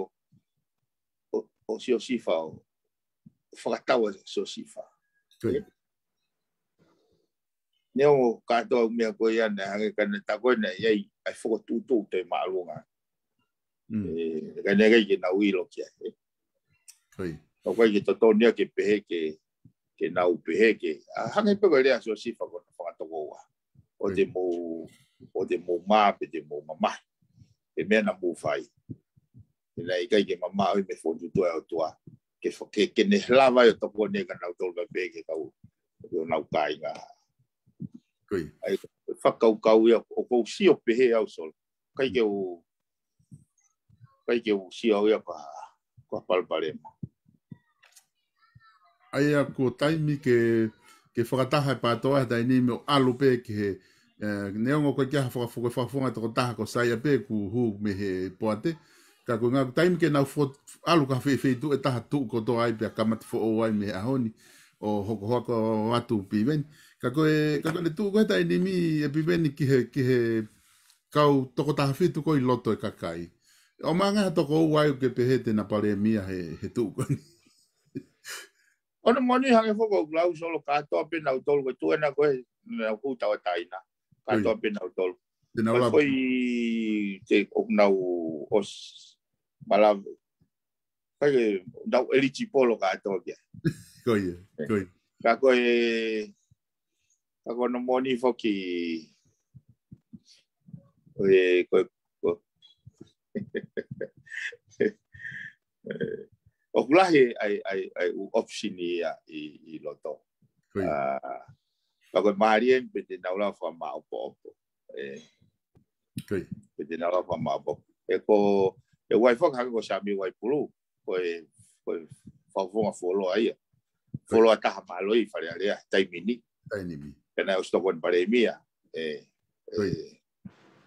ʻo, ʻo Siosifa ʻo. Fakatau ʻa Siosifa. Neongo kātoa ʻū meʻa ko ia naʻe hangē ka naʻe tā ko ē naʻe ʻi ai ʻa e fokotuʻutuʻu toe māʻolunga. ʻE, ka naʻe ʻikai ke nau ʻilo ki ai, ʻe. ʻOku ʻikai ke totonu ia ke pehē ke, ke nau pehē ke. ʻA, hangē pē ko e lea Siosifa ko hono fanga tokoua. ʻO te mou, ʻo te mou mā pe te mou mamahi. He meʻa naʻa mou fai. He naʻe ʻikai ke mamaʻo ia mei he fokotuʻutuʻu ʻa e ʻOtua. Ke fo-, ke, ke ne lava ʻo tokoni kia nautolu pē ke kau, ʻo nau kāinga. ʻAi, fakakaukau ia, ʻoku ou sio pehē au Solo. ʻIkai ke u, ʻikai ke u sio au ia ko ha, ko ha palopalema. ʻAi, ʻoku taimi ke, ke fakataha e PTOA he taimi ni mo ʻalu pē ki he, ʻe, neongo ko e kiʻi fakafofonga, fakafofonga tokotaha ko Saia pē kuo hū mei he poate. Ka ko e ngaahi taimi ke nau fo-, ʻalu ki ha feituʻu ʻe taha tuʻu kotoa ai pea kamata foʻou ai mei he ʻaho ni ʻo hokohoko atu Piveni. Ka ko e, ka ko e tuʻu ko e taimi ni ʻe Piveni ki he, ki he kau toko taha fitu ko ē ʻi loto e kakai. ʻO maʻu ha tokoua ʻoku ke pehē te na palēmia he, he tuʻu ko eni. ʻOku moʻoni hangē foki ʻoku lau Solo kātoa pē nautolu ko e tuʻu ena ko ē naʻa nau hū tauʻatāina. Kātoa pē nautolu. Te nau lava. Foʻi te ʻoku nau ʻosi malava. ʻIkai ke nau eligible kātoa kia. Ko ia, ko ia. Ka ko e, ka ko hono moʻoni foki, ʻe, ko, ko, ʻoku lahi ʻa e, ʻa e, ʻa e ʻū option ia ʻi, ʻi loto. Ko ia. ʻA, ka ko e mālie eni pe te nau lava fakamaʻopoʻopo. ʻE, pe te nau lava fakamaʻopoʻopo. ʻE ko, ʻe ʻi ai foki hangē ko Sami Vaipulu. Ko e, ko e fakafofonga fuoloa ia. Fuoloa taha mālohi Fale Alea, taimi ni. Taimi ni. Pea naʻe ʻosi tokoni palēmia. ʻE, ʻe,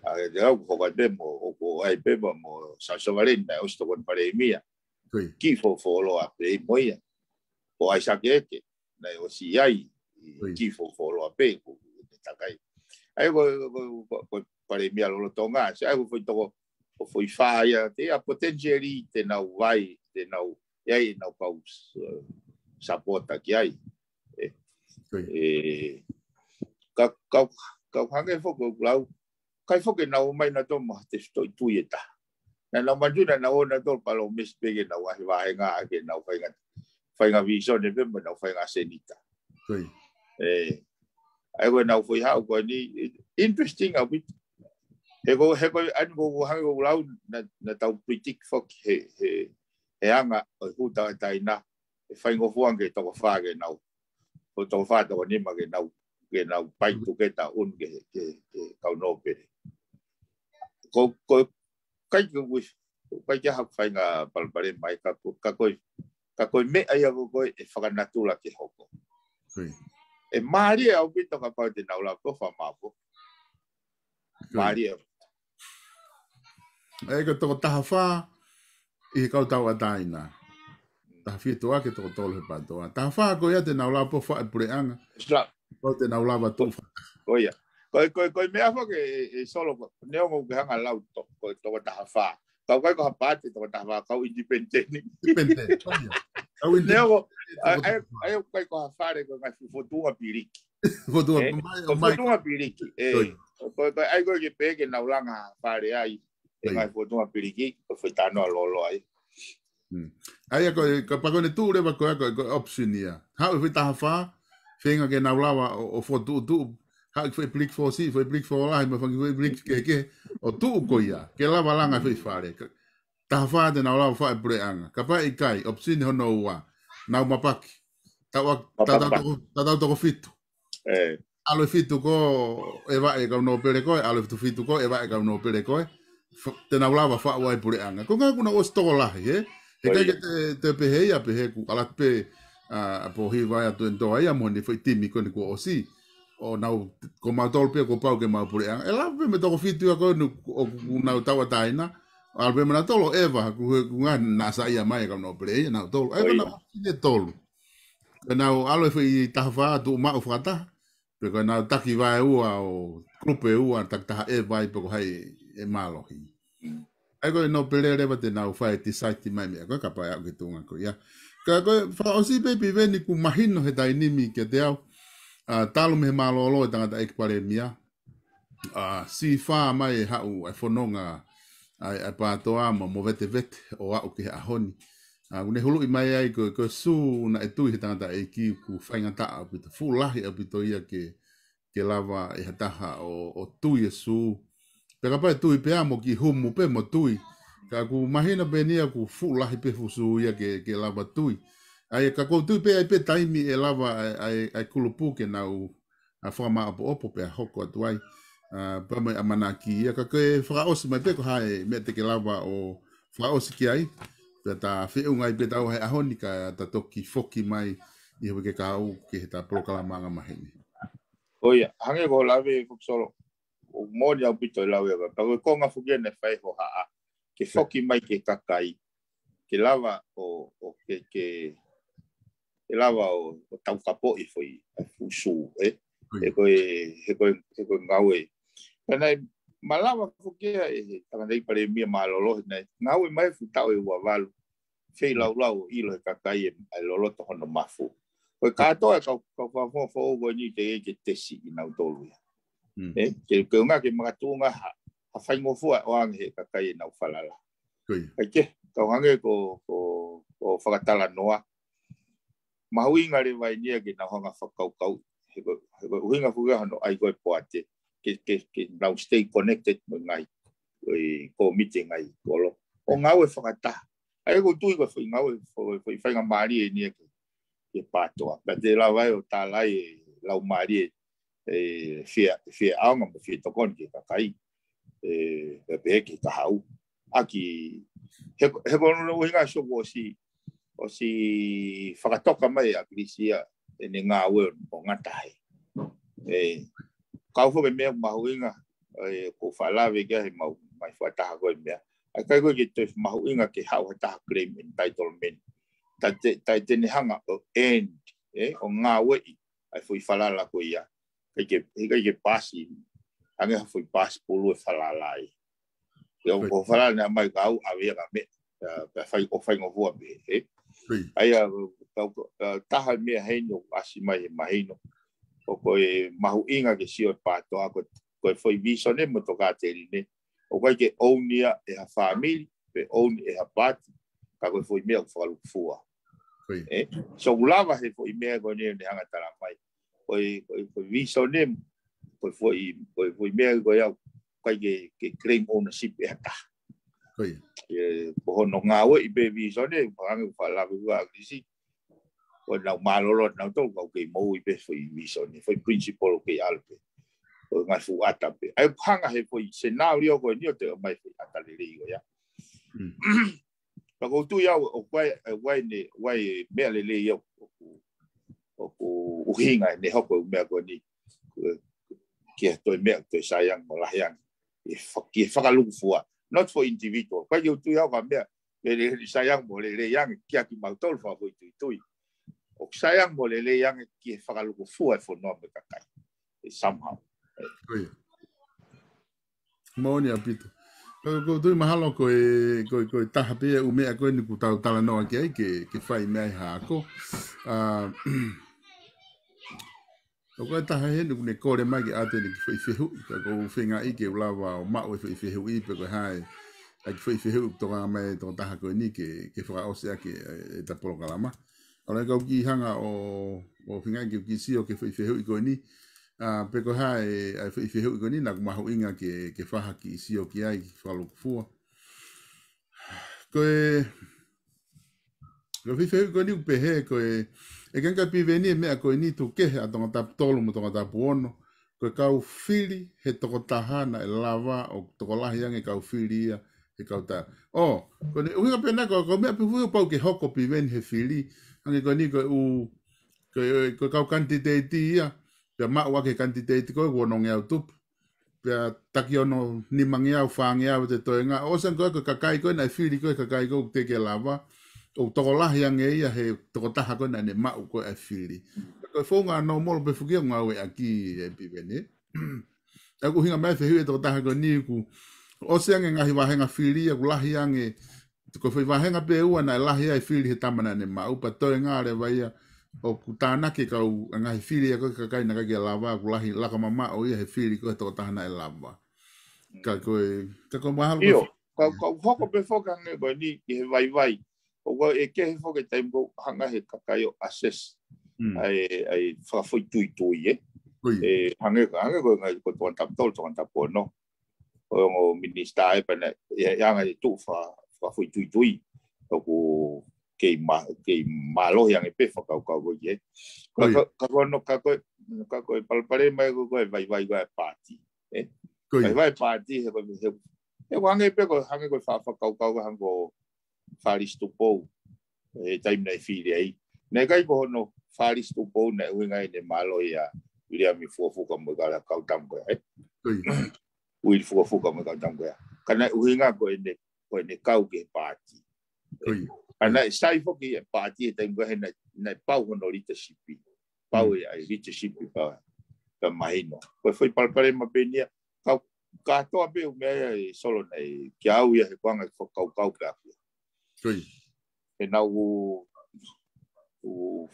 ʻa e te au ko fakaʻi pē mo, ʻoku ʻi ai pē mo, mo Sausavale ni naʻe ʻosi tokoni palēmia. Kiʻi fo-, fuoloa pē mo ia. Ko ʻAisake Eke. Naʻe ʻosi ʻi ai, ʻi kiʻi fo-, fuoloa pē, ko, ko e takai. ʻAi ko, ko, ko, ko palēmia lolotonga, sai ko e foʻi toko, ko e foʻi fā ia, te ia potentially, te nau vai, te nau, ʻi ai ʻenau kau, uh, sapota ki ai. ʻE, ʻe, ka, ka, ka hangē foki ʻoku lau, ʻikai foki ke nau ō mai nautolu mo ha tefitoʻi tui ʻe taha. Naʻa nau manatu naʻa nau ō nautolu palōmesi pē ke nau ʻai vāhenga ke nau fainga, fainga visone pē mo nau fainga senita. ʻE, ʻai ko e nau foʻi haʻu ko eni, interesting ʻaupito. He ko, he ko, ʻa eni ko, ko hangē ko ʻeku lau naʻa, naʻa tau predict foki he, he, he anga ʻo e hū tauʻatāina, ʻe faingofua ange toko fā ke nau. Ko toko fā toko nima ke nau, ke nau paintu ke taʻun ke, ke, ke kau nō pē. Ko, ko, ʻikai ke ui, ʻikai ke haku fainga palopalema mai ka ko, ka ko e, ka ko e meʻa ia ko, ko e fakanatula ke hoko. ʻE mālie ʻaupito kapau te nau lava ko fakamaʻopoʻopo. Mālie. ʻE ko e toko taha fā ʻi he kau tauʻatāina. Taha fitu ʻa e toko tolu he PTOA. Taha fā ko ia te nau lava pē ʻo fai e puleʻanga. Ko te nau lava tuʻu fa. Ko ia. Ko e, ko e, ko e meʻa foki ʻe, ʻe Solo ko. Neongo ke hanga lau to, ko e toko taha fā. Kau ʻikai ko ha paati toko taha fā, kau independent. Independent. Ko ia. Au in Neongo, ai, ai, ai, ʻoku ʻikai ko ha fale ko e ngaahi fotunga piliki. Fotunga, ʻE, mai, ko mai. Fotunga piliki. ʻE, Sorry. ko, ko, ai ko e ke pehē ke nau langa ha fale ai. ʻE Sorry. ngaahi fotunga piliki, ko e foʻi talanoa lōloa ai. Hmm. Ai, ko, ko, pea ko ʻene tuʻu leva ko e, ko, ko e option ia. Haʻu e foʻi taha fā, feinga ke nau lava ʻo, ʻo fokotuʻutuʻu. Haʻu ki he foʻi piliki fōsiʻi, foʻi piliki fōlahi, mo e fanga kiʻi foʻi piliki kehekehe, ʻo tuʻu ko ia. Ke lava langa e foʻi fale. Ka, taha fā te nau lava fai e puleʻanga. Kapau ʻe ʻikai, option hono ua. Nau mapaki. Tau a-, Mapaki. tatau toko, tatau toko fitu. ʻE. ʻAlu e fitu ko ē ʻe vaʻe kau nōpele ko ē, ʻalu e fitu fitu ko ē ʻe vaʻe kau nōpele ko ē. F-, te nau lava fai e puleʻanga. Ko e ngaahi kuo nau ʻosi tokolahi, ʻe? He ʻIkai ʻIo. ke te, te pehē ia, pehē kuo ʻalu atu pē, ʻa, ʻa Pōhiva ia Tuʻitonga ia mo ʻene foʻi timi ko eni kuo ʻosi. ʻO nau, ko mautolu pē kuo pau ke maʻu puleʻanga. ʻE lava pē mei he toko fitu ia ko eni ʻoku nau tauʻatāina. ʻAlu pē mo nautolu ʻo ʻeva, ko e, ko e ngaahi naʻa saiʻia mai e kau nōpele ia nautolu. ʻAi ʻIo. pē nau ʻosi ʻe tolu. Ko ʻenau ʻalu e foʻi taha fā tuʻu maʻu fakataha. Pe ko ʻenau taki vaeua ʻo kulupu ʻe ua, taki taha ʻe vai pe ko hai ʻe mālohi. Mm. ʻAi ko e nōpele leva te nau fai e decide mai meʻa ko ē kapau ʻe aʻu ki he tuʻunga ko ia. Ka ko e fakaʻosi pē Piveni kuo mahino he taimi ni kiate au, ʻa, talu mei he mālōlō e tangataʻeiki palēmia, ʻa, siʻi fai mai e haʻu e fononga ʻa e, ʻa e PATOA mo, mo Vetevete ʻo aʻu ki he ʻaho ni. ʻA, kuo ne huluʻi mai ai ko, ko e sū naʻe tui he tangataʻeiki kuo faingataʻa ʻaupito, fuʻu lahi ʻaupito ia ke, ke lava ʻe ha taha ʻo, ʻo tui e sū. Pea kapau ʻe tui pē ia mo kiʻi humu pē mo tui. Ka kuo mahino pē eni ia kuo fuʻu lahi pē fuʻu sū ia ke, ke lava tui. ʻAi ka ʻoku ou tui pē ʻe ʻi ai pē taimi ʻe lava ʻa e, ʻa e, ʻa e kulupu ke nau ʻa, fakamāʻopoʻopo pea hoko atu ai. ʻA, pea mo e ʻamanaki ia ka ke fakaʻosi mai pē ko hai meʻa te ke lava ʻo fakaʻosi ki ai. Pea ta feʻunga ai pē tau he ʻaho ni ka ta toki foki mai ʻi he uike kahaʻu ki heʻeta polokalama angamaheni. ʻIo, hangē ko e lave Fokisolo, ʻoku moʻoni ʻaupito e lau ia, pea ko e konga foki eni ʻe fai hohaʻa. Ke foki mai ki he kakai. Ke lava ʻo, ʻo ke, ke, ke lava ʻo, ʻo taukapoʻi e foʻi, ʻa e fuʻu sū, ʻe? ʻIo. He ko e, he ko e, he ko e ngāue. Pea naʻe malava foki ia ʻe he tangataʻeiki palēmia mālōlō, naʻe ngāue mai fuʻu taʻu ʻe ua valu. Feilaulau ʻo ʻilo he kakai e, ʻa e loloto hono mafu. Ko e kātoa e kau, kau fakafofonga foʻou ko eni teʻeki ke tesi ʻe nautolu ia. Mm. ʻE? Ke, ke ʻuhinga ke makatuʻunga ha, ha faingofua ʻo ʻoange he kakai ʻenau falala. Ko ia. ʻAi ke, kau hangē ko, ko, ko fakatalanoa. Mahuʻinga leva eni ia ke nau hanga fakakaukau. He ko, he ko e ʻuhinga foki ia hono ʻai ko e poate. Ke, ke, ke nau stay connected mo e ngaahi, ko e kōmiti ngaahi kolo. ʻO ngāue fakataha. ʻAi ʻoku ou tui ko e foʻi ngāue, foʻi, foʻi faingamālie eni ia ke, ke PATOA. Pea te lava ai ʻo tala ai e laumālie ʻe fie, fie ʻaonga mo fie tokoni ki he kakai. ʻE, pea pehē ki he kahaʻu. ʻAki, he, he ko hono ʻuhinga so kuo ʻosi, ʻosi fakatoka mai ʻe ʻAkilisi ia ʻene ngāue ʻo ngata ai. ʻE, kau foki e meʻa mahuʻinga, ʻe, ʻoku ou faʻa lave ki ai he mau, mai fakataha ko e meʻa. ʻAi ʻikai ko e ke toe mahuʻinga ke haʻu ha taha claim entitlement. Ta te, ta te ne hanga ʻo end, ʻe, ʻo ngāueʻi ʻa e foʻi falala ko ia. ʻIkai ke, ʻikai ke paasi, hangē ha foʻi paasi pulu e falala ai. Ia Right. ko e falala naʻe ʻomai ka au, ʻave ia ka meʻa, pea, pea fai, ʻo faingofua pē, ʻe? Right. ʻAi ia, ka, ka, taha meʻa heni ʻoku ʻasi mai he mahino. ʻOku ko e mahuʻinga ke sio e PATOA ko, ko e foʻi visone mo e tokāteline. ʻOku ʻikai ke own ia ʻe ha fāmili, pe own ʻe ha paati, ka ko e foʻi meʻa ʻoku fakalukufua. Ko ia. ʻE? So ʻoku lava he foʻi meʻa ko eni ʻoku ne hanga tala mai. Ko e, ko e, ko e visone, ko e foʻi, ko e foʻi meʻa ko ia, ʻikai ke, ke claim ownership ʻe ha taha. Ko ia. ʻE, ko hono ngāueʻi pē visone, hangē ko e faʻa lave ʻa ʻAkilisi. Ko ʻenau mālōlō nautolu ka ʻoku kei moʻui pē foʻi visone, foʻi principle ʻoku kei ʻalu pē. Ko e ngaahi fuʻu ʻata pē. ʻAi ʻoku hanga he foʻi scenario ko eni ʻo toe ʻomai foʻi ʻata lelei ko ia. Mm. Pea ʻoku ou tui au, ʻoku ʻi ai, ʻoku ʻi ai ne, ʻoku ʻi ai meʻa lelei au, ʻoku, ʻoku ʻuhinga ʻene hoko e meʻa ko eni, ko e, ki he toe meʻa, toe saiangi mo lahi ange. ʻE fa-, ke fakalukufua. Not for individual. ʻOku ʻikai ke u tui au ka meʻa, lele, saiangi mo lelei ange, kia kimautolu fakafoʻituitui. ʻOku saiangi mo lelei ange, ke fakalukufua e fonua mo e kakai. ʻE somehow. Ko ia. Moʻoni ʻaupito. Ko, ko tui mahalo ko e, ko, ko e taha pē ia ʻū meʻa ko eni kuo tau talanoa ki ai ke, ke fai mei ai ha ako. ʻA, ʻo ko e taha heni kuo ne kole mai ke ʻoatu eni kiʻi foʻi fehuʻi, ka ʻoku ou feingaʻi ke u lava ʻo maʻu e foʻi fehuʻi pe ko e hā e, ʻa e kiʻi foʻi fehuʻi ʻoku tokanga mai e tokotaha ko eni ke, ke fakaʻosi ʻaki e, e ta polokalama. ʻA ia ka u kiʻi hanga ʻo, ʻo feingaʻi ke u kiʻi sio ki he foʻi fehuʻi ko eni, ʻa, pe ko e hā e, ʻa e foʻi fehuʻi ko eni naʻa ʻoku mahuʻinga ke, ke fai ha kiʻi sio ki ai, fakalūkufua. Ko e, ko e foʻi fehuʻi ko eni ʻoku pehē ko e, ʻe ke anga Piveni e meʻa ko eni tuku kehe ʻa Tongatapu tolu mo Tongatapu ono, ko e kau fili he tokotaha naʻe lava ʻo tokolahi ange kau fili ia he kautaha. ʻŌ, ko ʻene ʻuhinga pē ena ko, ko e meʻa pē ʻoku pau ke hoko Piveni he fili, hangē ko eni ko e ʻū, ko e, ko e kau kanititeiti ia, pea maʻu ʻaki e kanititeiti ko e ʻū onongeau tupu. Pea taki ono nimangeau, fāngeau te toenga. ʻOsi ange ko e, ko e kakai ko ē naʻe fili ko e kakai ko ē ʻoku teʻeki ke lava. ʻO tokolahi ange ia he tokotaha ko ē naʻa ne maʻu ko e ʻa e fili. Ko e founga nōmolo pē foki ʻoku ngāueʻaki ʻe Piveni. ʻA ia ʻoku ʻuhinga mai fehuʻi e tokotaha ko eni ʻoku ʻosi ange ngaahi vāhenga fili ia ʻoku lahi ange. Ko e foʻi vāhenga pē ʻe ua naʻe lahi ai e fili he tama naʻa ne maʻu pea toenga leva ia ʻoku tānaki e kau ʻa e ngaahi fili ia ko e kakai naʻe ʻikai ke lava ʻoku lahi laka mamaʻo ia he fili ko e tokotaha naʻe lava. Ka ko e, ka ko e mahalo ko e ʻIo, ka, ka u hoko pē foki ange ko eni ki he vaivai. ʻOku ʻe kehe foki e taimi ʻoku hanga he kakai ʻo assess. Mm. ʻA e, ʻa e fakafoʻituitui, ē. Ko ia. ʻE, hangē, hangē ko e ngaahi ko Tongatapu tolu, Tongatapu ono. ʻO e ongo minisitā ē pea naʻe, ʻe, ʻe anga e tuʻu fa, fakafoʻituitui. ʻOku kei ma, kei mālohi ange pē fakakaukau ko ē. Ka, Ko ia. ka, ka ko hono, ka ko e, ka ko e palopalema ko e, ko e vaivai ko e paati. Ē? Ko ia. Vaivai paati, he ko e, he, he ko e hangē pē ko e, hangē ko e fa, fakakaukau hangē ko Fālisi Tupou. ʻE taimi naʻe fili ai. Naʻe ʻikai ko hono Fālisi Tupou naʻe ʻuhinga ʻene mālohi ʻa Viliami Fukofuka mo e kau tama ko ia, ē? Ko ia. Uili Fukofuka mo e kau tama ko ia. Ka naʻe ʻuhinga ko ʻene, ko ʻene kau ki he paati. Ko ia. Ka naʻe sai foki e paati he taimi ko ē he naʻe, naʻe pau hono leadership. Pau Mm. e ʻa e leadership pea, pea mahino. Ko e foʻi palopalema pē eni ia, ka, kātoa pē ʻū meʻa ia ʻe Solo naʻe, kia au ia he ko e anga e fakakaukau pē ʻaku ia. Ko ia. He naʻa ku, ku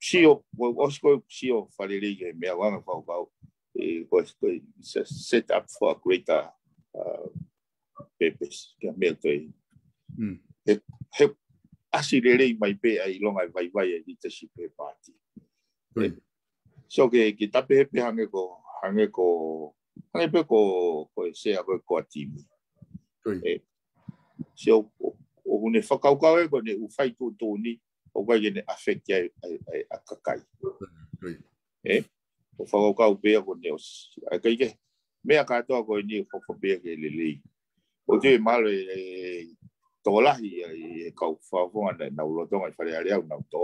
sio, ko, ʻosi ko e sio fakalelei ki he meʻa ʻoku anga fakakaukau, ē, ko e, ko e, se-, set up for a greater, uh, purpose, ki he meʻa ko ē. Mm. He, he ʻasi lelei mai pē ʻa e ʻilonga e vaivai e leadership he paati. Ko ia. Ē, so ke, ke tape he pē hangē ko, hangē ko, hangē pē ko, ko e sea ko e ko a timi. Ko ia. Ē, so, ʻo, ʻoku ne fakakaukau ē ko ʻene ʻū fai tuʻutuʻuni, ʻoku ʻikai ke ne affect ai, ai, ai, ʻa e kakai. Ko ia. Ē, ʻo fakakaukau pē ia ko ʻene ʻosi. ʻA e ʻikai ke, meʻa kātoa ko eni ʻoku hoko pē ia ke lelei. ʻOku ou tui mahalo ʻe, ʻe tokolahi ʻa e, e kau fakafofonga naʻa nau lolotonga ʻi Fale Alea ʻo nau tō.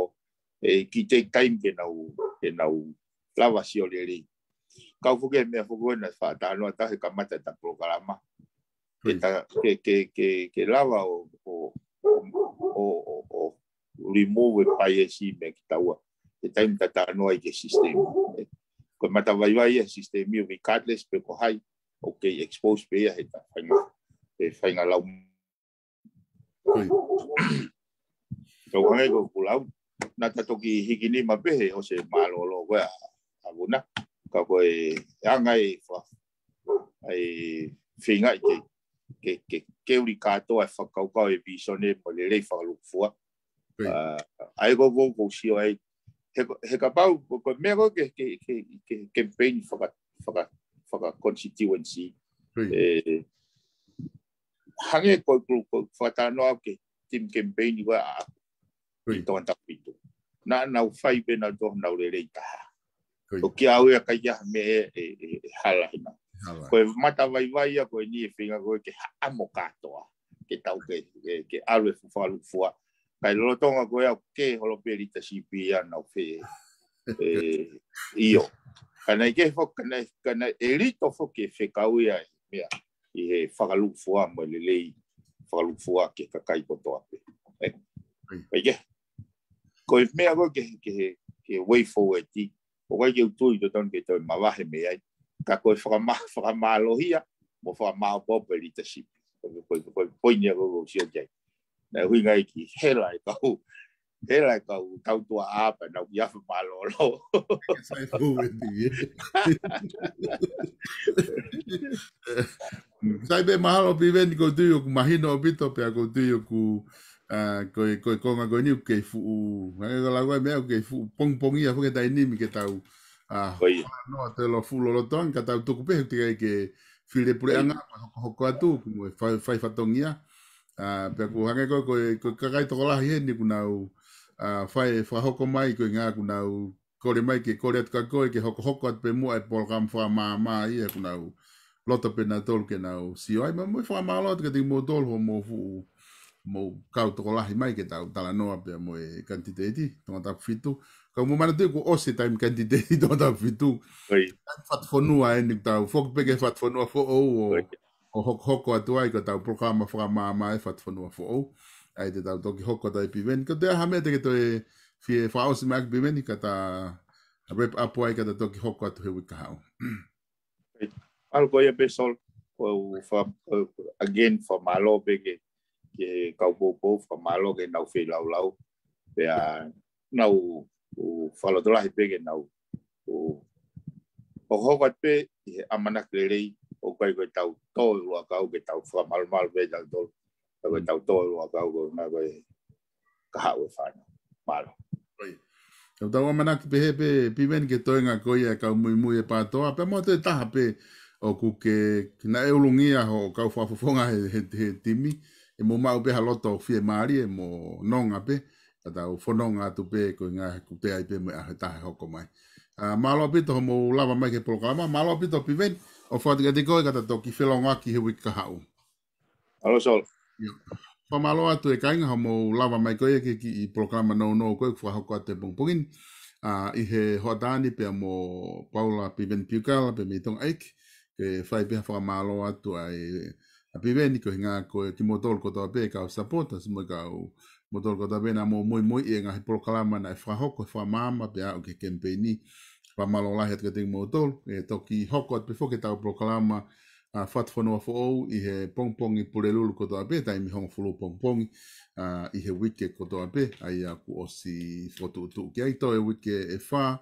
ʻE kiʻi take time ke nau, ke nau lava sio lelei. Kau foki he meʻa foki ʻoku na fakatalanoa atu he kamata ʻeta polokalama. Ke Hui. ta, ke, ke, ke, ke lava ʻo, ʻo, ʻo, ʻo, ʻo, ʻo remove e bias mei kitaua. He taimi ʻoku ta talanoa ai ki he system. Ko e matavaivai ia he system ia regardless pe ko hai, ʻoku kei expose pē ia he ta fainga, he fainga lau. Hui. Kau hangē ko ʻeku lau, naʻa ta toki hiki nima pē he ʻosi e mālōlō ko ē ʻa, ʻa Vuna. Ka ko e anga e fa, ʻa e feingaʻi ke, ke, ke, ke uli kātoa e fakakaukau e visone mo e lelei fakalūkufua. Hui. ʻA, ʻa ia ko, ko, ko sio ai. He, he kapau, ko, ko e meʻa ko ē ke, ke, ke, ke campaign faka, faka, faka constituency. Hui. ʻE, hangē ko, ko, ko fakatalanoa ke team campaign ko ē ʻa, Hui. ʻi Tongatapu fitu. Naʻa nau fai pē nautolu honau lelei taha. Hui. ʻO kia au ia ʻikai ke ʻi ai ha meʻa ʻe, ʻe, ʻe hala hena. Hala. Ko e matavaivai ia ko eni e feinga ko ē ke haʻamo kātoa. Ke tau ke, ke, ke ʻalu e fuʻu fakalūkufua. Kae lolotonga ko ia ʻoku kē holo pē leadership ia nau fē. ʻE, ʻio. Ka naʻe ʻikai foki, ka naʻe, ka naʻe ʻelito foki e fekau ia e meʻa ʻi he fakalūkufua mo e lelei fakalūkufua ki he kakai kotoa pē. ʻE, Hui. ʻIkai ke, ko e meʻa ko ē ke, ke, ke way forward ʻi, ʻoku ʻikai ke u tui totonu ke toe mavahe mei ai. Ka ko e fakama-, fakamālohia, mo fakamaʻopoʻopo e leadership. Ko e, ko e, ko e poini ia ʻoku ou sio ki ai. Naʻe ʻuhinga ia ki he hela e kau, hela e kau tautua apa, nau ki afa mālōlō. Sai pē ʻe Piveni. Sai pē, mahalo Piveni, ʻoku ou tui ʻoku mahino ʻaupito pea ʻoku ou tui ʻoku, ʻa, ko e, ko e konga ko eni ʻoku kei fuʻu, hangē ko e lau ko ē meʻa ʻoku kei fuʻu pongipongia foki e taimi ni ke tau, ʻa, ʻIo. Noa te lo fuʻu lolotonga ka tau tuku pē he ʻikai ke fili e puleʻanga, ʻIo. Ko e hokohoko atu, ko e fai, fai fatongia. ʻA, pea ʻoku hangē ko e, ko e, ko e kakai tokolahi heni ʻoku nau, ʻa, fai e fakahoko mai ko e ʻuhinga ʻoku nau kole mai ke kole atu kia koe ke hokohoko atu pē muʻa e polokalama fakamaama ia ʻoku nau loto pē nautolu ke nau sio ai. Mo e fakamālō atu kiate kimoutolu hoʻomou fuʻu, mou kau tokolahi mai ke tau talanoa pea mo e kanititeiti Tongatapu fitu. Ka mou manatuʻi kuo ʻosi e taimi kanititeiti Tongatapu fitu. ʻIo. Taimi fatufonua eni, tau foki pē ki he fatufonua foʻou ʻo, ʻIo. ʻo hokohoko atu ai ko ʻetau polokalama fakamaama e fatufonua foʻou. ʻA ia te tau toki hoko atu ai Piveni. Ka ʻoku toe ʻi ai ha meʻa te ke toe fie fakaʻosi mai ʻaki Piveni, ka ta wrap up ai ka ta toki hoko atu he uike kahaʻu. ʻAlu ko ia pē Sol, ko e fa-, ko e, again, fakamālō pē ki he, ki he kau poupou, fakamālō ki heʻenau feilaulau. Pea nau, ʻoku fakalotolahi pē ke nau, ʻoku, ʻoku hokohoko atu pē ʻi he ʻamanaki lelei, ʻoku ʻikai ko ʻetau tō ʻi ʻuluʻakau ke tau fakamalumalu pē tautolu. Ka ko ʻetau tō ʻi ʻuluʻakau ko e ʻuhinga ko e kahaʻu e fānau. Mālō. ʻIo. Tau tau ʻamanaki pehē pē Piveni ke toenga ko ia e kau muimui e PATOA, pea mo e toe taha pē ʻoku ke, naʻe ulungia hoʻo kau fakafofonga he, he, he timi, ʻe mou maʻu pē ha loto fiemālie mo nonga pē, ka tau fononga atu pē ko e ʻuhinga he kuo teʻeki ai pē mo e ʻaho ʻe taha ʻe hoko mai. ʻA, mālō ʻaupito hoʻomou lava mai ki he polokalama, mālō ʻaupito Piveni, ʻofa atu kiate koe ka ta toki felōngoaki he uike kahaʻu. Mālō Sol. ʻIo. Fakamālō atu e kāinga hoʻomou lava mai ko ia ki he kiʻi polokalama nounou ko ē ʻoku fakahoko atu he pongipongi ni. ʻA, ʻi he hoʻatā ni pea mo Paula Piveni Piukala pea mei Tonga ʻEiki. Ke fai pē ha fakamālō atu ai ʻa Piveni ko e ʻuhinga ko e kimoutolu kotoa pē kau supporters mo e kau, kimoutolu kotoa pē naʻa mou muimui ʻi he ngaahi polokalama naʻe fakahoko he fakamaama pea aʻu ki he kemipeini. Fakamālō lahi atu kiate kimoutolu. ʻE toki hoko atu pē foki ʻetau polokalama, ʻa, fatufonua foʻou ʻi he pongipongi Pulelulu kotoa pē, taimi hongofulu pongipongi, ʻa, ʻi he uike kotoa pē, ʻa ia kuo ʻosi fokotuʻutuʻu ki ai. Toe uike ʻe fā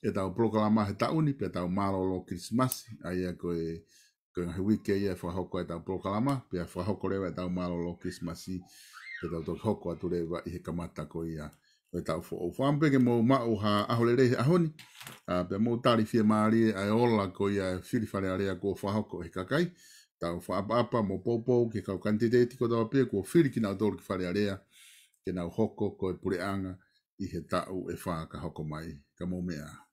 ʻetau polokalama he taʻu ni, pea tau mālōlō Kilisimasi, ʻa ia ko e, ko e ngaahi uike ia ʻe fakahoko ai ʻetau polokalama, pea fakahoko leva ʻetau mālōlō Kilisimasi, pea tau toki hoko atu leva ʻi he kamata ko ia ʻo e taʻu foʻou. Fakaʻamu pē ke mou maʻu ha ʻaho lelei he ʻaho ni, ʻa, pea mou tali fiemālie ʻa e ola ko ia e fili Fale Alea kuo fakahoko ʻe he kakai. Tau fakaʻapaʻapa mo poupou ki he kau kanititeiti kotoa pē kuo fili kinautolu ki Fale Alea ke nau hoko ko e puleʻanga ʻi he taʻu ʻe fā ka hoko mai. Ka mou meʻa ā.